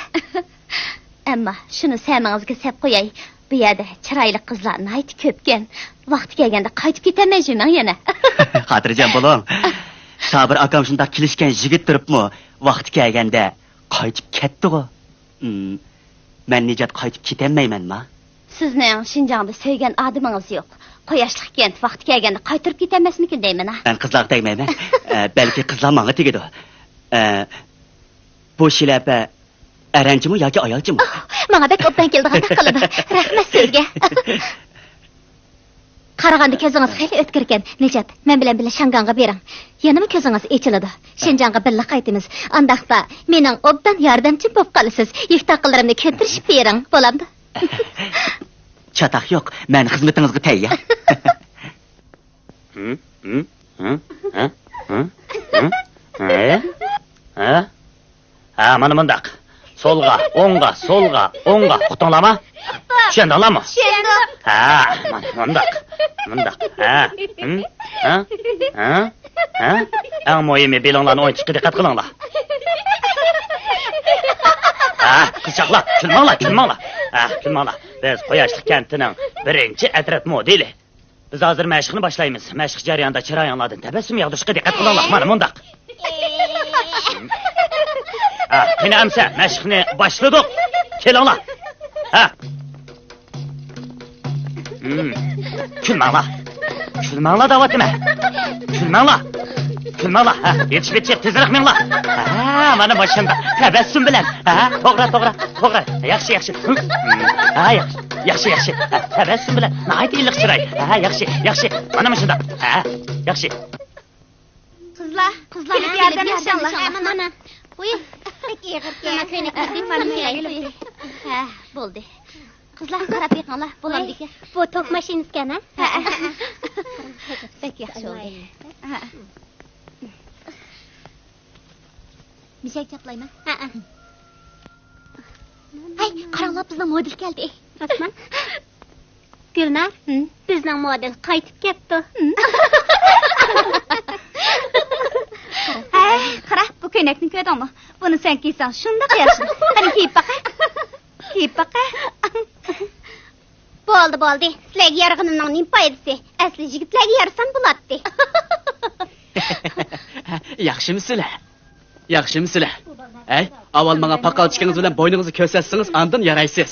ئەمما شۇنى سەمىڭىزگە سەپ قوياي، بۇ يەردە چىرايلىق قىزلار ناھايىتى كۆپكەن. ۋاقتى كەلگەندە قايتىپ كېتەلمەي يۈرمەڭ يەنە. خاتىرجەم بولۇڭ. سابىر ئاكام شۇنداق كېلىشكەن يىگىت تۇرۇپمۇ، ۋاقتى كەلگەندە قايتىپ كەتتىغۇ. ئىم، مەن نىجات قايتىپ كېتەلمەيمەنما؟ سىزنىڭ شىنجاڭدا سۆيگەن ئادىمىڭىز يوق. قۇياشلىق كەنت ۋاقتى كەلگەندە قايتۇرۇپ كېتەلمەسمىكىن دەيمەن ھە. مەن قىزلارغا تەگمەيمەن. ئە، بەلكى قىزلار ماڭا تېگىدۇ. ئە، بۇ شىلەپە ئەرەنچىمۇ ياكى ئايالچىمۇ؟ ئاھ، ماڭا بەك ئوبدان كېلىدىغاندەك قىلىدۇ. رەھمەت سىزگە. قارىغاندا كۆزىڭىز خېلى ئۆتكۈركەن. نىجات، مەن بىلەن بىللە شياڭگاڭغا بېرىڭ. يەنىمۇ كۆزىڭىز ئېچىلىدۇ. شىنجاڭغا بىللە قايتىمىز. ئانداقتا مېنىڭ ئوبدان ياردەمچىم بولۇپ قالىسىز. يۈك-تاقىلىرىمنى كۆتۈرۈشۈپ بېرىڭ. بولامدۇ؟ چاتاق يوق. مەن خىزمىتىڭىزغا تەييار. ھە؟ ھە؟ ھە؟ ھە؟ ھە؟ ھە؟ ھە، مانا مۇنداق. سولغا، ئوڭغا، سولغا، ئوڭغا. ئۇقتۇڭلارمۇ؟ چۈشەندىڭلارمۇ؟ چۈشەندۇق. ھە، مانا مۇنداق. مۇنداق. ھە. ھىم؟ ھە؟ ھە؟ ھە؟ ئەڭ مۇھىمى بېلىڭلارنى ئوينىتىشقا دىققەت قىلىڭلار. ھە، قىزچاقلار، كۈلمەڭلار، كۈلمەڭلار. ھە، كۈلمەڭلار. بىز قۇياشلىق كەنتىنىڭ بىرىنچى ئەترەت مودېلى. بىز ھازىر مەشىقنى باشلايمىز. مەشىق جەريانىدا چىرايىڭلاردىن تەبەسسۇم ياغدۇرۇشقا دىققەت قىلىڭلار. مانا مۇنداق. ھە، قېنى ئەمسە مەشىقنى باشلىدۇق. كېلىڭلار. ھە. ھىم. كۈلمەڭلار. كۈلمەڭلار دەۋاتىمەن. كۈلمەڭلار. كۈلمەڭلار. ھە، يېتىشىپ يېتىشىپ تېزرەك مېڭىڭلار. ھە، مانا ماشىنىدا. تەبەسسۇم بىلەن. ھە، توغرا، توغرا، توغرا. ياخشى، ياخشى. ھە، ياخشى. ياخشى، ياخشى. ھە، تەبەسسۇم بىلەن. ناھايىتى ئىللىق چىراي. ھە، ياخشى، ياخشى. مانا مۇشۇنداق. ھە، ياخشى. قىزلار، قىزلار، بىز ياردەم بېرىمىز، ئىنشاللا. مانا، مانا. ئۇي، بەك ئېغىركەن. مانا كۆينەك كىردى، مانا كۆينەك. ھە، بولدى. قىزلار، قاراپ بېقىڭلار، بولامدىكەن. بۇ توك ماشىنىسىكەن، ھە؟ ھە، ھە، ھە. بەك ياخشى بولدى. ھە. مىشەك چاپلايمەن. ھە، ھە. ھەي، قاراڭلار، بىزنىڭ مودېل كەلدى. راستمۇ؟ گۈلنار، ھىم؟ بىزنىڭ مودېل قايتىپ كەپتۇ. ھىم؟ ھەي، قارا، بۇ كۆينەكنى كۆردۈڭمۇ؟ بۇنى سەن كىيسەڭ شۇنداق يارىشىدۇ. قېنى، كىيىپ باقە. كىيىپ باقە. بولدى، بولدى. سىلەرگە يارىغىنىمنىڭ نېمە پايدىسى؟ ئەسلى يىگىتلەرگە يارىسام بولاتتى. ياخشىمۇسىلەر؟ ياخشىمۇسىلەر؟ ھەي، ئاۋۋال ماڭا پاقالچىكىڭىز بىلەن بوينىڭىزنى كۆرسەتسىڭىز، ئاندىن يارايسىز.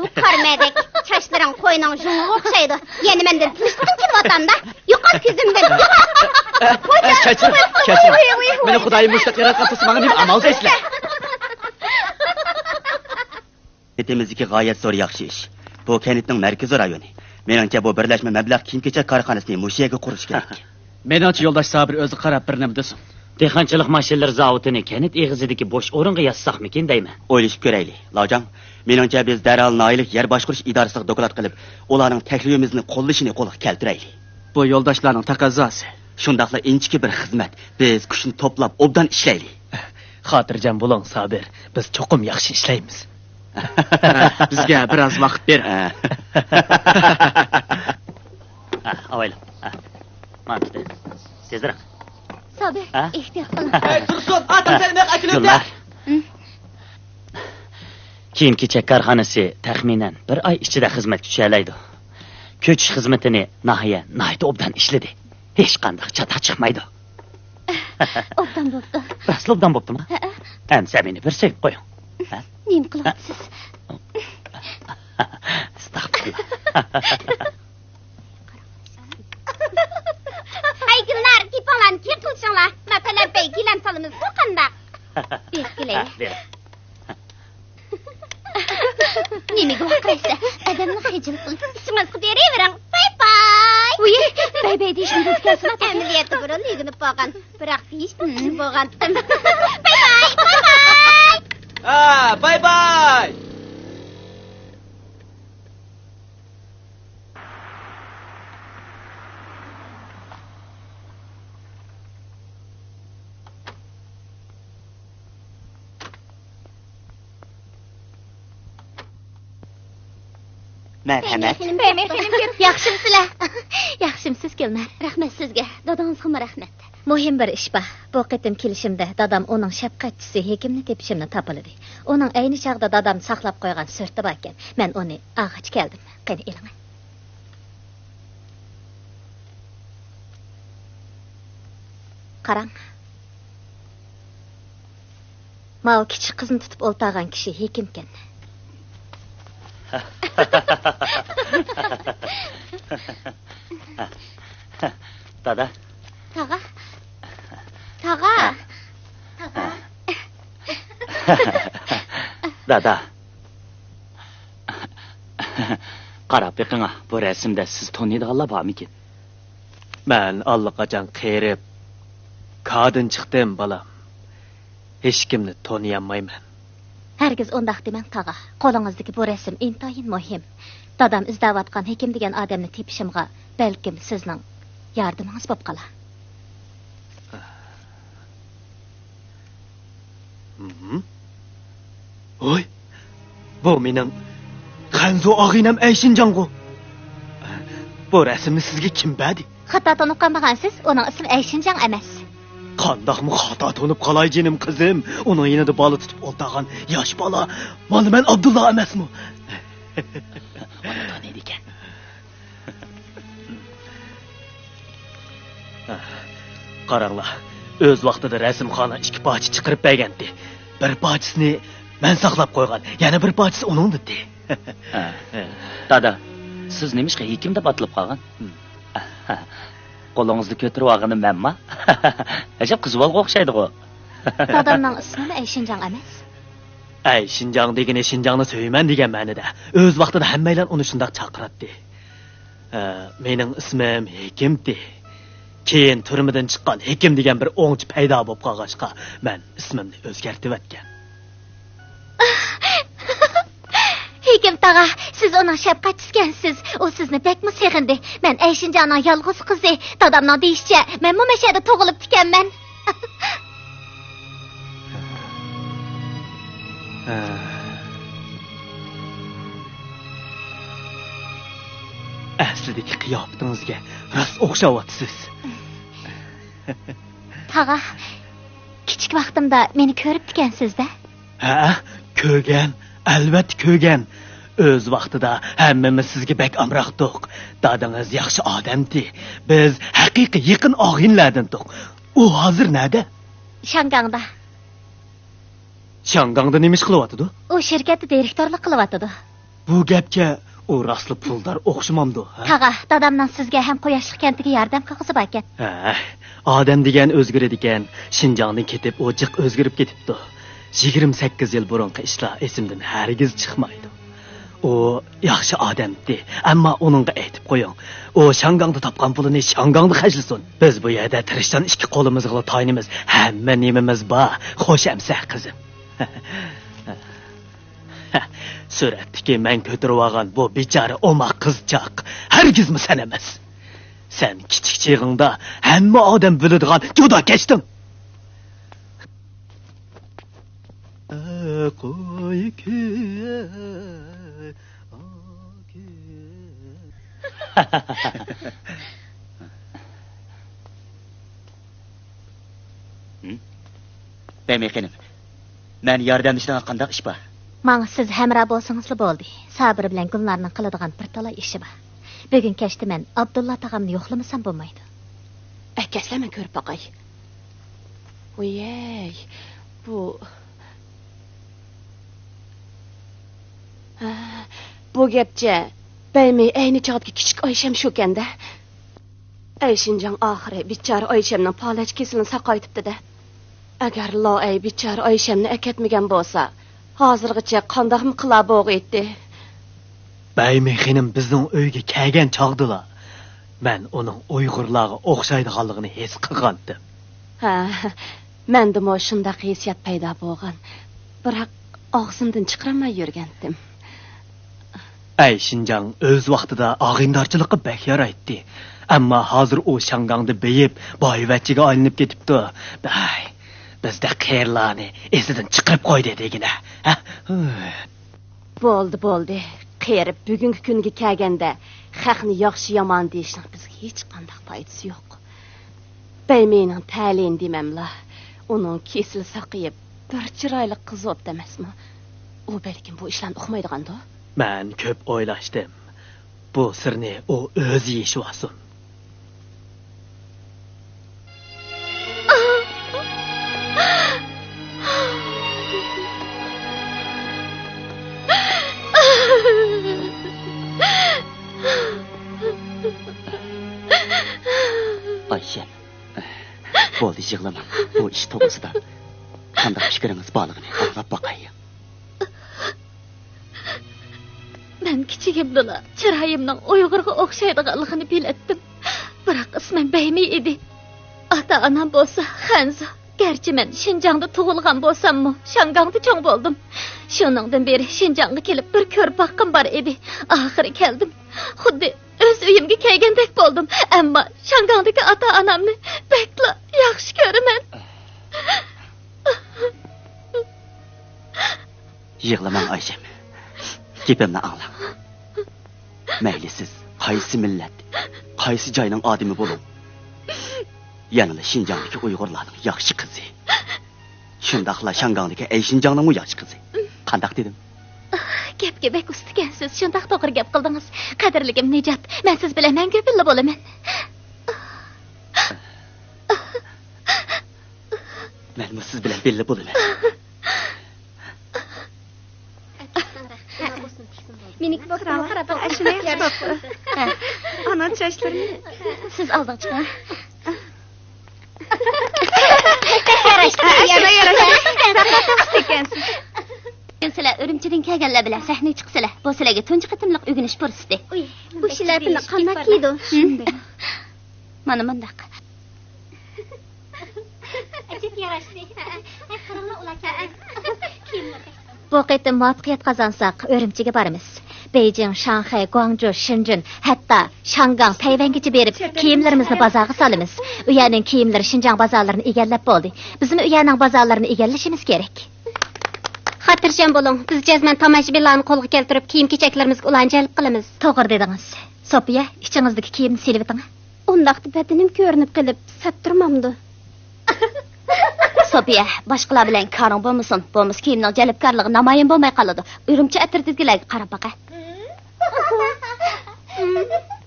بۇ قارا مەدەك، چاچلىرىڭ قوينىڭ ژۇڭىغا ئوخشايدۇ. يەنە مەندىن تىنچلىقىڭ كېلىۋاتامدا؟ يوقال كۆزۈمدىن، يوقال! ئە، ئە، كەچۈرۈڭ، كەچۈرۈڭ. مېنى خۇدايىم مۇشۇنداق ياراتقان تۇرسا، ماڭا نېمە ئامال دەيسىلەر؟ كەنتىمىزدىكى غايەت زور ياخشى ئىش. بۇ كەنتنىڭ مەركىزىي رايونى. مېنىڭچە، بۇ بىرلەشمە مەبلەغ كىيىم-كېچەك كارخانىسىنى مۇشۇ يەرگە قۇرۇش كېرەك. مېنىڭچە، يولداش سابىر ئۆزى قاراپ بىر نېمە دېسۇن. دېھقانچىلىق ماشىنىلىرى زاۋۇتىنى كەنت ئېغىزىدىكى بوش ئورۇنغا ياسىساقمىكىن دەيمەن. ئويلىشىپ كۆرەيلى، لاۋجاڭ. مېنىڭچە، بىز دەرھال ناھىيەلىك يەر باشقۇرۇش ئىدارىسىغا دوكلات قىلىپ، ئۇلارنىڭ تەكلىپىمىزنى قوللىشىنى قولغا كەلتۈرەيلى. بۇ يولداشلارنىڭ تەقەززاسى. شۇنداقلا ئىنچىكە بىر خىزمەت. بىز كۈچنى توپلاپ، ئوبدان ئىشلەيلى. خاتىرجەم بولۇڭ، سابىر. بىز چوقۇم ياخشى ئىشلەيمىز. بىزگە بىراز ۋاقىت بېرىڭ. ھە، ئاۋايلا. ھە. مانا تۇتۇڭ. تېزرەك. سابىر، ھە؟ ئېھتىيات قىلىڭ. ئەي، تۇرسۇن، ئاتىڭ سەنمەق ئەكىلىۋەتتى. گۈلنار. ھىم؟ كىيىم-كېچەك كارخانىسى تەخمىنەن بىر ئاي ئىچىدە خىزمەتكە چۈشەلەيدۇ. كۆچۈش خىزمىتىنى ناھىيە ناھايىتى ئوبدان ئىشلىدى. ھېچقانداق چاتاق چىقمايدۇ. ئوبدان بوپتۇ. راستلا ئوبدان بوپتۇما؟ ھەئە. ئەمسە مېنى بىر سۆيۈپ قويۇڭ. ھە؟ نېمە قىلىۋاتىسىز؟ ئەستەغپۇرۇللا. ھەي گۈلنار، گېپىڭلارنى كېيىن قىلىشىڭلار. مەن پەلەمپەيگە گىلەم سالىمىزغۇ قانداق؟ بېرىپ كېلەيلى. ھە، بېرىڭ. نېمىگە ۋارقىرايسىلەر؟ ئادەمنى خىجىل قىلىپ. ئىشىڭىزغا بېرىۋېرىڭ. باي باي. ۋۇي، باي باي دېيىشنى ئۇنتۇپ كەلسىمۇ. ئەمەلىيەتتە بۇرۇن ئۆگىنىپ بولغان، بىراق دېيىشنى بىلمىگەن بولغانتىم. باي باي، باي باي. ھە، باي باي. مەرھەمەت. ياخشىمسىلەر؟ ياخشىمسىز، گۈلنار؟ رەھمەت سىزگە، دادىڭىزغىمۇ رەھمەت. مۇھىم بىر ئىش بار. بۇ قېتىم كېلىشىمدە دادام ئۇنىڭ شەپقەتچىسى ھېكىمنى تېپىشىمنى تاپىلىدى. ئۇنىڭ ئەينى چاغدا دادام ساقلاپ قويغان سۈرىتى باركەن. مەن ئۇنى ئالغىلى كەلدىم. قېنى، ئېلىڭە. قاراڭ. ماۋۇ كىچىك قىزنى تۇتۇپ ئولتۇرغان كىشى ھېكىمكەن. دادا. تاغا. تاغا. تاغا. دادا. قاراپ بېقىڭا، بۇ رەسىمدە سىز تونۇيدىغانلار بارمىكىن؟ مەن ئاللىقاچان قېرىپ، كادىن چىقتىم، بالام. ھېچكىمنى تونۇيالمايمەن. ھەرگىز ئۇنداق دېمەڭ، تاغا. قولىڭىزدىكى بۇ رەسىم ئىنتايىن مۇھىم. دادام ئىزدەۋاتقان ھېكىم دېگەن ئادەمنى تېپىشىمغا بەلكىم سىزنىڭ ياردىمىڭىز بولۇپ قالار. ھىم؟ ۋوي، بۇ مېنىڭ خەنزۇ ئاغىنەم ئەيشىنجاڭغۇ. بۇ رەسىمنى سىزگە كىم بەردى؟ خاتا تونۇپ قالمىغانسىز، ئۇنىڭ ئىسمى ئەيشىنجاڭ ئەمەس. قانداقمۇ خاتا تونۇپ قالاي جېنىم قىزىم؟ ئۇنىڭ يېنىدا بالا تۇتۇپ ئولتۇرغان ياش بالا، مانا مەن ئابدۇللا ئەمەسمۇ؟ ئۇنى تونۇيدىكەن. قاراڭلار، ئۆز ۋاقتىدا رەسىمخانا ئىككى پارچە چىقىرىپ بەرگەنتى. بىر پارچىسىنى مەن ساقلاپ قويغان، يەنە بىر پارچىسى ئۇنىڭدىتى. ھە. دادا، سىز نېمىشقا ھېكىم دەپ ئاتىلىپ قالغان؟ قولىڭىزدا كۆتۈرۈۋالغىنى مەنما؟ ئەجەب قىز بالىغا ئوخشايدىغۇ. دادامنىڭ ئىسمىمۇ ئەيشىنجاڭ ئەمەس. ئەيشىنجاڭ دېگىنى شىنجاڭنى سۆيىمەن دېگەن مەنىدە. ئۆز ۋاقتىدا ھەممەيلەن ئۇنى شۇنداق چاقىراتتى. ئە، مېنىڭ ئىسمىم ھېكىمتى. كېيىن تۈرمىدىن چىققان ھېكىم دېگەن بىر ئوڭچى پەيدا بولۇپ قالغاچقا، مەن ئىسمىمنى ئۆزگەرتىۋەتكەن. ھېكىم تاغا، سىز ئۇنىڭ شەپقەتچىسىكەنسىز. ئۇ سىزنى بەكمۇ سېغىندى. مەن ئەيشىنجاننىڭ يالغۇز قىزى. دادامنىڭ دېيىشىچە، مەنمۇ مەشەدە تۇغۇلۇپتىكەنمەن. ئەسلىدىكى قىياپىتىڭىزگە راست ئوخشاۋاتىسىز. تاغا، كىچىك ۋاقتىمدا مېنى كۆرۈپتىكەنسىز-دە؟ ھە، كۆرگەن، ئەلۋەتتە كۆرگەن. ئۆز ۋاقتىدا ھەممىمىز سىزگە بەك ئامراقتۇق. دادىڭىز ياخشى ئادەمتى. بىز ھەقىقىي يېقىن ئاغىنىلەردىنتۇق. ئۇ ھازىر نەدە؟ شياڭگاڭدا. شياڭگاڭدا نېمە ئىش قىلىۋاتىدۇ؟ ئۇ شىركەتتە دىرېكتورلۇق قىلىۋاتىدۇ. بۇ گەپكە ئۇ راستلا پۇلدار ئوخشىمامدۇ، ھە؟ تاغا، دادامنىڭ سىزگە ھەم قۇياشلىق كەنتىگە ياردەم قىلغۇسى باركەن. ھە، ئادەم دېگەن ئۆزگىرىدىكەن. شىنجاڭدىن كېتىپ ئۇ جىق ئۆزگىرىپ كېتىپتۇ. يىگىرمە سەككىز يىل بۇرۇنقى ئىشلار ئېسىمدىن ھەرگىز چىقمايدۇ. ئۇ ياخشى ئادەمتى، ئەمما ئۇنىڭغا ئېيتىپ قويۇڭ، ئۇ شياڭگاڭدا تاپقان پۇلىنى شياڭگاڭدا خەجلىسۇن. بىز بۇ يەردە تىرىشچان ئىككى قولىمىزغىلا تايىنىمىز، ھەممە نېمىمىز بار. خوش ئەمىسە، قىزىم. سۈرەتتىكى مەن كۆتۈرۈۋالغان بۇ بىچارە ئوماق قىزچاق ھەرگىزمۇ سەن ئەمەس. سەن كىچىك چېغىڭدا ھەممە ئادەم بىلىدىغان جوداكەشتىڭ. قوي كۆي، ئاكى. ھىم؟ بەيمەي خېنىم، مەن ياردەملىشىدىغان قانداق ئىش بار؟ ماڭا سىز ھەمراھ بولسىڭىزلا بولدى. سابىر بىلەن گۈلنارنىڭ قىلىدىغان بىر تالاي ئىشى بار. بۈگۈن كەچتە مەن ئابدۇللا تاغامنى يوقلىمىسام بولمايدۇ. ئەكەلسىلە، مەن كۆرۈپ باقاي. ۋىيەي، بۇ، ھە، بۇ گەپچە بەيمەي ئەينى چاغدىكى كىچىك ئايشەم شۇكەن-دە. ئەيشىنجاڭ ئاخىرى بىچارە ئايشەمنىڭ پالەچ كېسىلىنى ساقايتىپتۇ-دە. ئەگەر لاۋەي بىچارە ئايشەمنى ئەكەتمىگەن بولسا، ھازىرغىچە قانداقمۇ قىلا بوغىيتتى؟ بەيمەي خېنىم بىزنىڭ ئۆيگە كەلگەن چاغدىلا، مەن ئۇنىڭ ئۇيغۇرلارغا ئوخشايدىغانلىقىنى ھېس قىلغانتىم. ھە، مەندىمۇ شۇنداق ھېسسىيات پەيدا بولغان. بىراق، ئاغزىمدىن چىقىرالماي يۈرگەنتىم. ئەيشىنجاڭ ئۆز ۋاقتىدا ئاغىنىدارچىلىققا بەك يارايتتى. ئەمما ھازىر ئۇ شياڭگاڭدا بېيىپ، بايۋەچچىگە ئايلىنىپ كېتىپتۇ. بەي، بىزدەك قېرىلارنى ئېسىدىن چىقىرىپ قويدى دېگىنە. ھە؟ بولدى، بولدى. قېرىپ بۈگۈنكى كۈنگە كەلگەندە، خەقنى ياخشى-يامان دېيىشنىڭ بىزگە ھېچقانداق پايدىسى يوق. بەيمەينىڭ تەلىيىنى دېمەملا، ئۇنىڭ كېسىلى ساقىيىپ، بىر چىرايلىق قىز بوپتۇ ئەمەسمۇ؟ ئۇ بەلكىم بۇ ئىشلارنى ئۇقمايدىغاندۇ؟ مەن كۆپ ئويلاشتىم. بۇ سىرنى ئۇ ئۆزى يېشىۋالسۇن. ئايشەم، بولدى، يىغلىماڭ. بۇ ئىش توغرىسىدا قانداق پىكرىڭىز بارلىقىنى ئاڭلاپ باقاي. مەن كىچىكىمدىلا چىرايىمنىڭ ئۇيغۇرغا ئوخشايدىغانلىقىنى بىلەتتىم. بىراق ئىسمىم بەيمەي ئىدى. ئاتا-ئانام بولسا خەنزۇ. گەرچە مەن شىنجاڭدا تۇغۇلغان بولساممۇ، شاڭگاڭدا چوڭ بولدۇم. شۇنىڭدىن بېرى شىنجاڭغا كېلىپ بىر كۆرۈپ باققۇم بار ئىدى. ئاخىرى كەلدىم. خۇددى ئۆز ئۆيۈمگە كەلگەندەك بولدۇم. ئەمما شاڭگاڭدىكى ئاتا-ئانامنى بەكلا ياخشى كۆرىمەن. يىغلىماڭ، ئايشەم. گېپىمنى ئاڭلاڭ. مەيلى سىز قايسى مىللەت، قايسى جاينىڭ ئادىمى بولۇڭ، يەنىلا شىنجاڭدىكى ئۇيغۇرلارنىڭ ياخشى قىزى. شۇنداقلا شاڭگاڭدىكى ئەي شىنجاڭنىڭمۇ ياخشى قىزى. قانداق دېدىم؟ گەپكە بەك ئۇستىكەنسىز، شۇنداق توغرا گەپ قىلدىڭىز. قەدىرلىكىم نىجات، مەن سىز بىلەن مەڭگۈ بىللە بولىمەن. مەنمۇ سىز بىلەن بىللە بولىمەن. مېنىڭكى بوپتۇ، قاراپ بېقىڭ. ئاشۇنى ياخشى بوپتۇ. ئانا چاچلىرىنى. سىز ئالدىغا چىقىڭ. بەك ياراشتى. ئاشۇنى ياراشتى. ئىكەنسىز. بۈگۈن سىلەر ئۈرۈمچىدىن كەلگەنلەر بىلەن سەھنىگە چىقىسىلەر. بۇ سىلەرگە تۇنجى قېتىملىق ئۆگىنىش پۇرسىتى. ئۇي، بۇ شىلەپىنى قانداق كىيىدۇ؟ مانا مۇنداق. ئەجەب ياراشتى. ھەي، قاراڭلار، ئۇلار كەلدى. كىيىملىرى. بۇ قېتىم مۇۋەپپەقىيەت قازانساق، ئۈرۈمچىگە بارىمىز. بېيجىڭ، شاڭخەي، گۇاڭجۇ، شېنجېن، ھەتتا شاڭگاڭ، تەيۋەنگىچە بېرىپ، كىيىملىرىمىزنى بازارغا سالىمىز. ئۇ يەرنىڭ كىيىملىرى شىنجاڭ بازارلىرىنى ئىگىلەپ بولدى. بىزمۇ ئۇ يەرنىڭ بازارلىرىنى ئىگىلىشىمىز كېرەك. خاتىرجەم بولۇڭ، بىز جەزمەن تاماشىبىنلارنى قولغا كەلتۈرۈپ، كىيىم-كېچەكلىرىمىزگە ئۇلارنى جەلپ قىلىمىز. توغرا دېدىڭىز. سوپىيە، ئىچىڭىزدىكى كىيىمنى سېلىۋېتىڭ. ئۇنداقتا بەدىنىم كۆرۈنۈپ قېلىپ، سەت تۇرمامدۇ؟ سوپىيە، باشقىلار بىلەن كارىڭ بولمىسۇن، بولمىسا كىيىمنىڭ جەلپكارلىقى نامايان بولماي قالىدۇ. ئۈرۈمچى ئەترىتىدىكىلەرگە قاراپ باقە.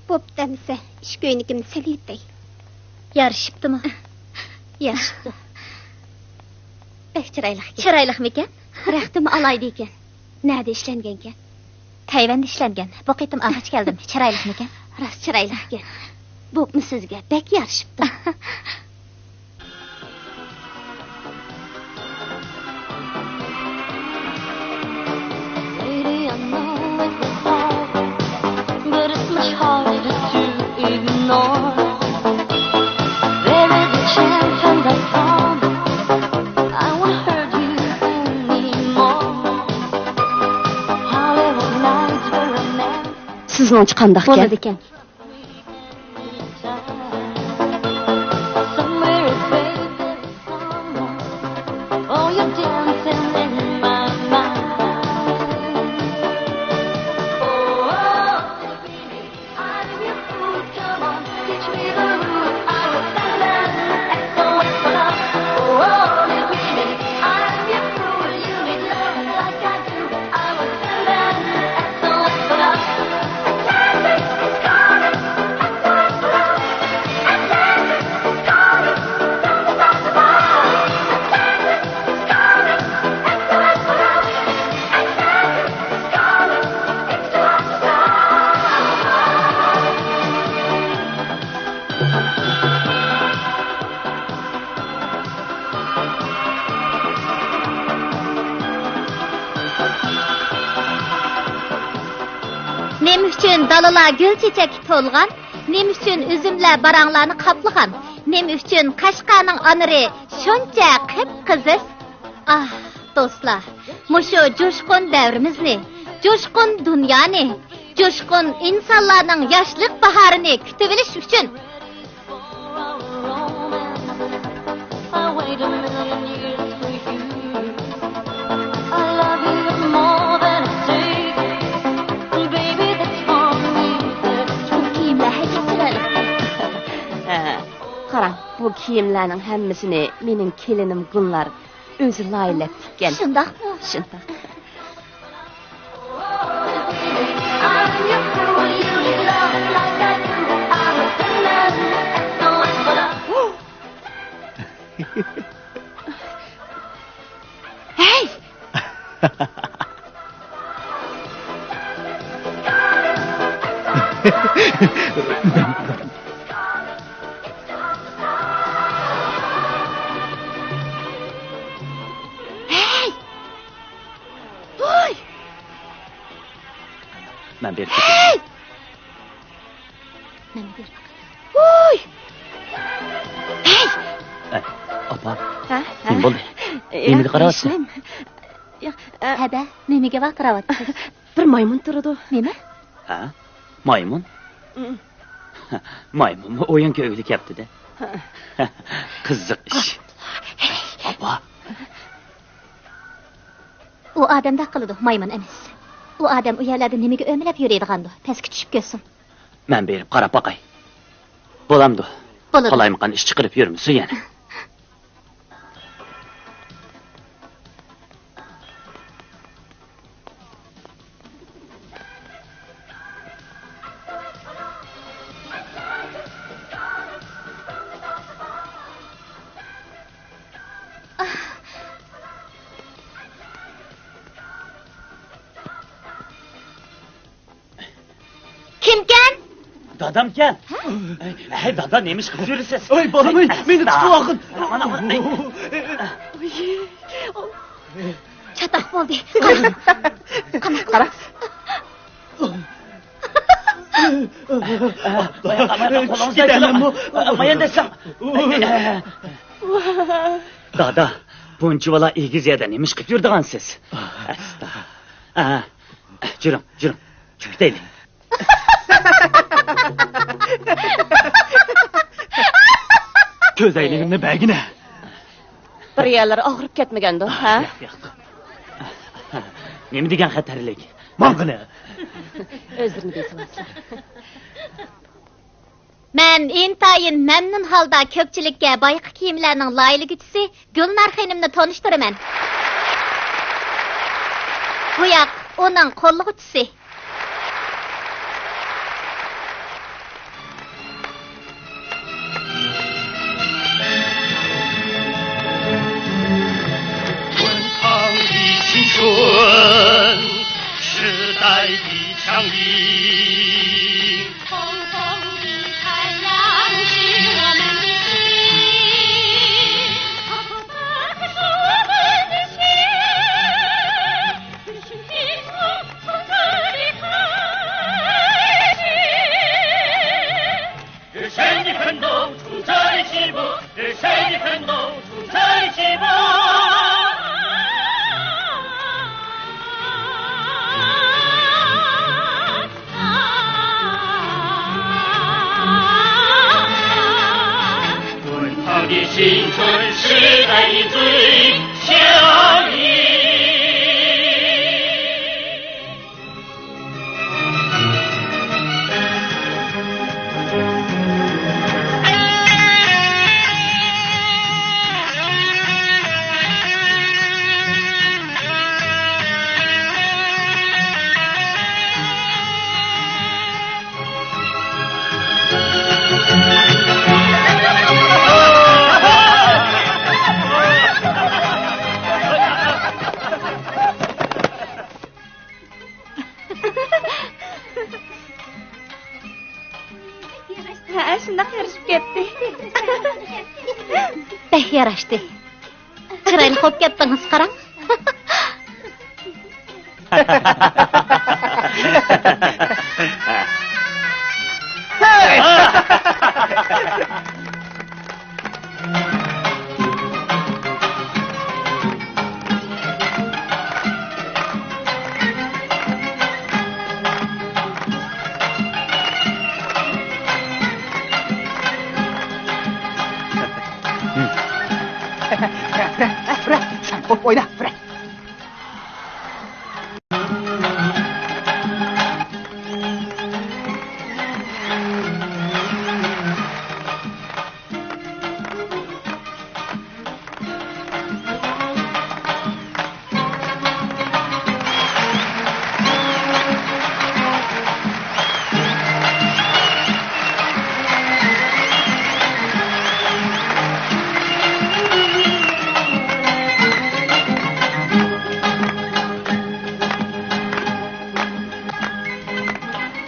بوپتۇ ئەمىسە، ئىش كۆينىكىمنى سېلىۋېتەي. يارىشىپتىمۇ؟ يارىشىپتۇ. بەك چىرايلىقكەن. چىرايلىقمىكەن؟ رەختىمۇ ئالاھىدە ئىكەن. نەدە ئىشلەنگەنكەن؟ تەيۋەندە ئىشلەنگەن. بۇ قېتىم ئالغاچ كەلدىم. چىرايلىقمىكەن؟ راست چىرايلىقكەن. بوپمۇ سىزگە بەك يارىشىپتۇ. سىزنىڭچە قانداقكەن؟ بولىدىكەن. نېمە ئۈچۈن دالىلار گۈل چېچەككە تولغان؟ نېمە ئۈچۈن ئۈزۈملەر باراڭلارنى قاپلىغان؟ نېمە ئۈچۈن قەشقەرنىڭ ئانىرى شۇنچە قىپقىزىل؟ ئاھ، دوستلار، مۇشۇ جۇشقۇن دەۋرىمىزنى، جۇشقۇن دۇنيانى، جۇشقۇن ئىنسانلارنىڭ ياشلىق باھارىنى كۈتۈۋېلىش ئۈچۈن، ھە، قاراڭ، بۇ كىيىملەرنىڭ ھەممىسىنى مېنىڭ كېلىنىم گۈلنار ئۆزى لايىھەلەپ تىككەن. شۇنداقمۇ؟ شۇنداق. ھەي! ھەي! ۋاي! مەن بېرىپ كېتەي. ھەي! مەن بېرىپ باقاي. ۋوي! ھەي! ئەي، ئاپا، ھە؟ نېمە بولدى؟ ھە؟ نېمىگە قاراۋاتىسىز؟ ياق، ئە، ھەدە، نېمىگە ۋارقىراۋاتىسىز؟ بىر مايمۇن تۇرىدۇ. نېمە؟ ھە؟ مايمۇن؟ مم. مايمۇنمۇ ئويۇن كۆڭۈلگە كەپتۇ-دە. ھە. قىزىق ئىش. ئاپا. ئۇ ئادەمدەك قىلىدۇ، مايمۇن ئەمەس. ئۇ ئادەم ئۇ يەرلەردە نېمىگە ئۆمىلەپ يۈرىدىغاندۇ؟ پەسكە چۈشۈپ كۆرسۇن. مەن بېرىپ قاراپ باقاي. بولامدۇ؟ بولىدۇ. قالايمىقان ئىش چىقىرىپ يۈرمىسۇن يەنە. كىمكەن؟ دادامكەن. ھە؟ ھەي، دادا، نېمە ئىش قىلىپ يۈرىسىز؟ ئوي، بالام، ئەي، مېنى تۇتۇۋالغىن. مانا، مانا، ئەي. چاتاق بولدى. قارا. قارا. قارا. دادا، بۇنچىۋالا ئېگىز يەردە نېمە ئىش قىلىپ يۈرىدىغانسىز؟ ئەستا. ئە، جۈرۈڭ، جۈرۈڭ. چۈشۈپ كېتەيلى. كۆزەينىكىمنى بەرگىنە. بىر يەرلىرى ئاغرىپ كەتمىگەندۇ، ھە؟ ياق، ياق. نېمە دېگەن خەتەرلىك. ماڭغىنە. ئۆزلىرىنى بېسىۋالسا. مەن ئىنتايىن مەمنۇن ھالدا كۆپچىلىككە بايىقى كىيىملەرنىڭ لايىھىلىگۈچىسى گۈلنار خېنىمنى تونۇشتۇرىمەن. بۇ ياق ئۇنىڭ قوللىغۇچىسى. 滚烫的青春，时代的强音。 热血的奋斗，冲这里起步，热血的奋斗，冲这里起步。 滚烫的青春，时代的最强音。 ھە، شۇنداق يارىشىپ كەتتى. بەك ياراشتى. چىرايلىق بولۇپ كەتتىڭىز، قاراڭ. ئوينا، بىرەر.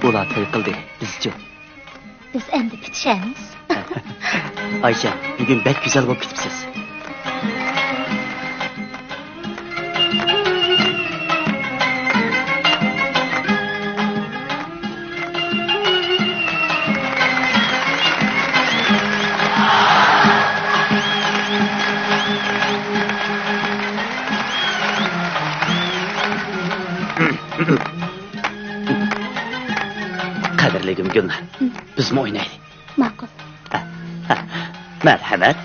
ئۇلار توي قىلدى، بىزچۇ؟ بىز ئەمدى پۈتۈشەمىز. ئايشەم، بۈگۈن بەك گۈزەل بولۇپ كېتىپسىز. گۈلنار، بىزمۇ ئوينايلى. ماقۇل. مەرھەمەت.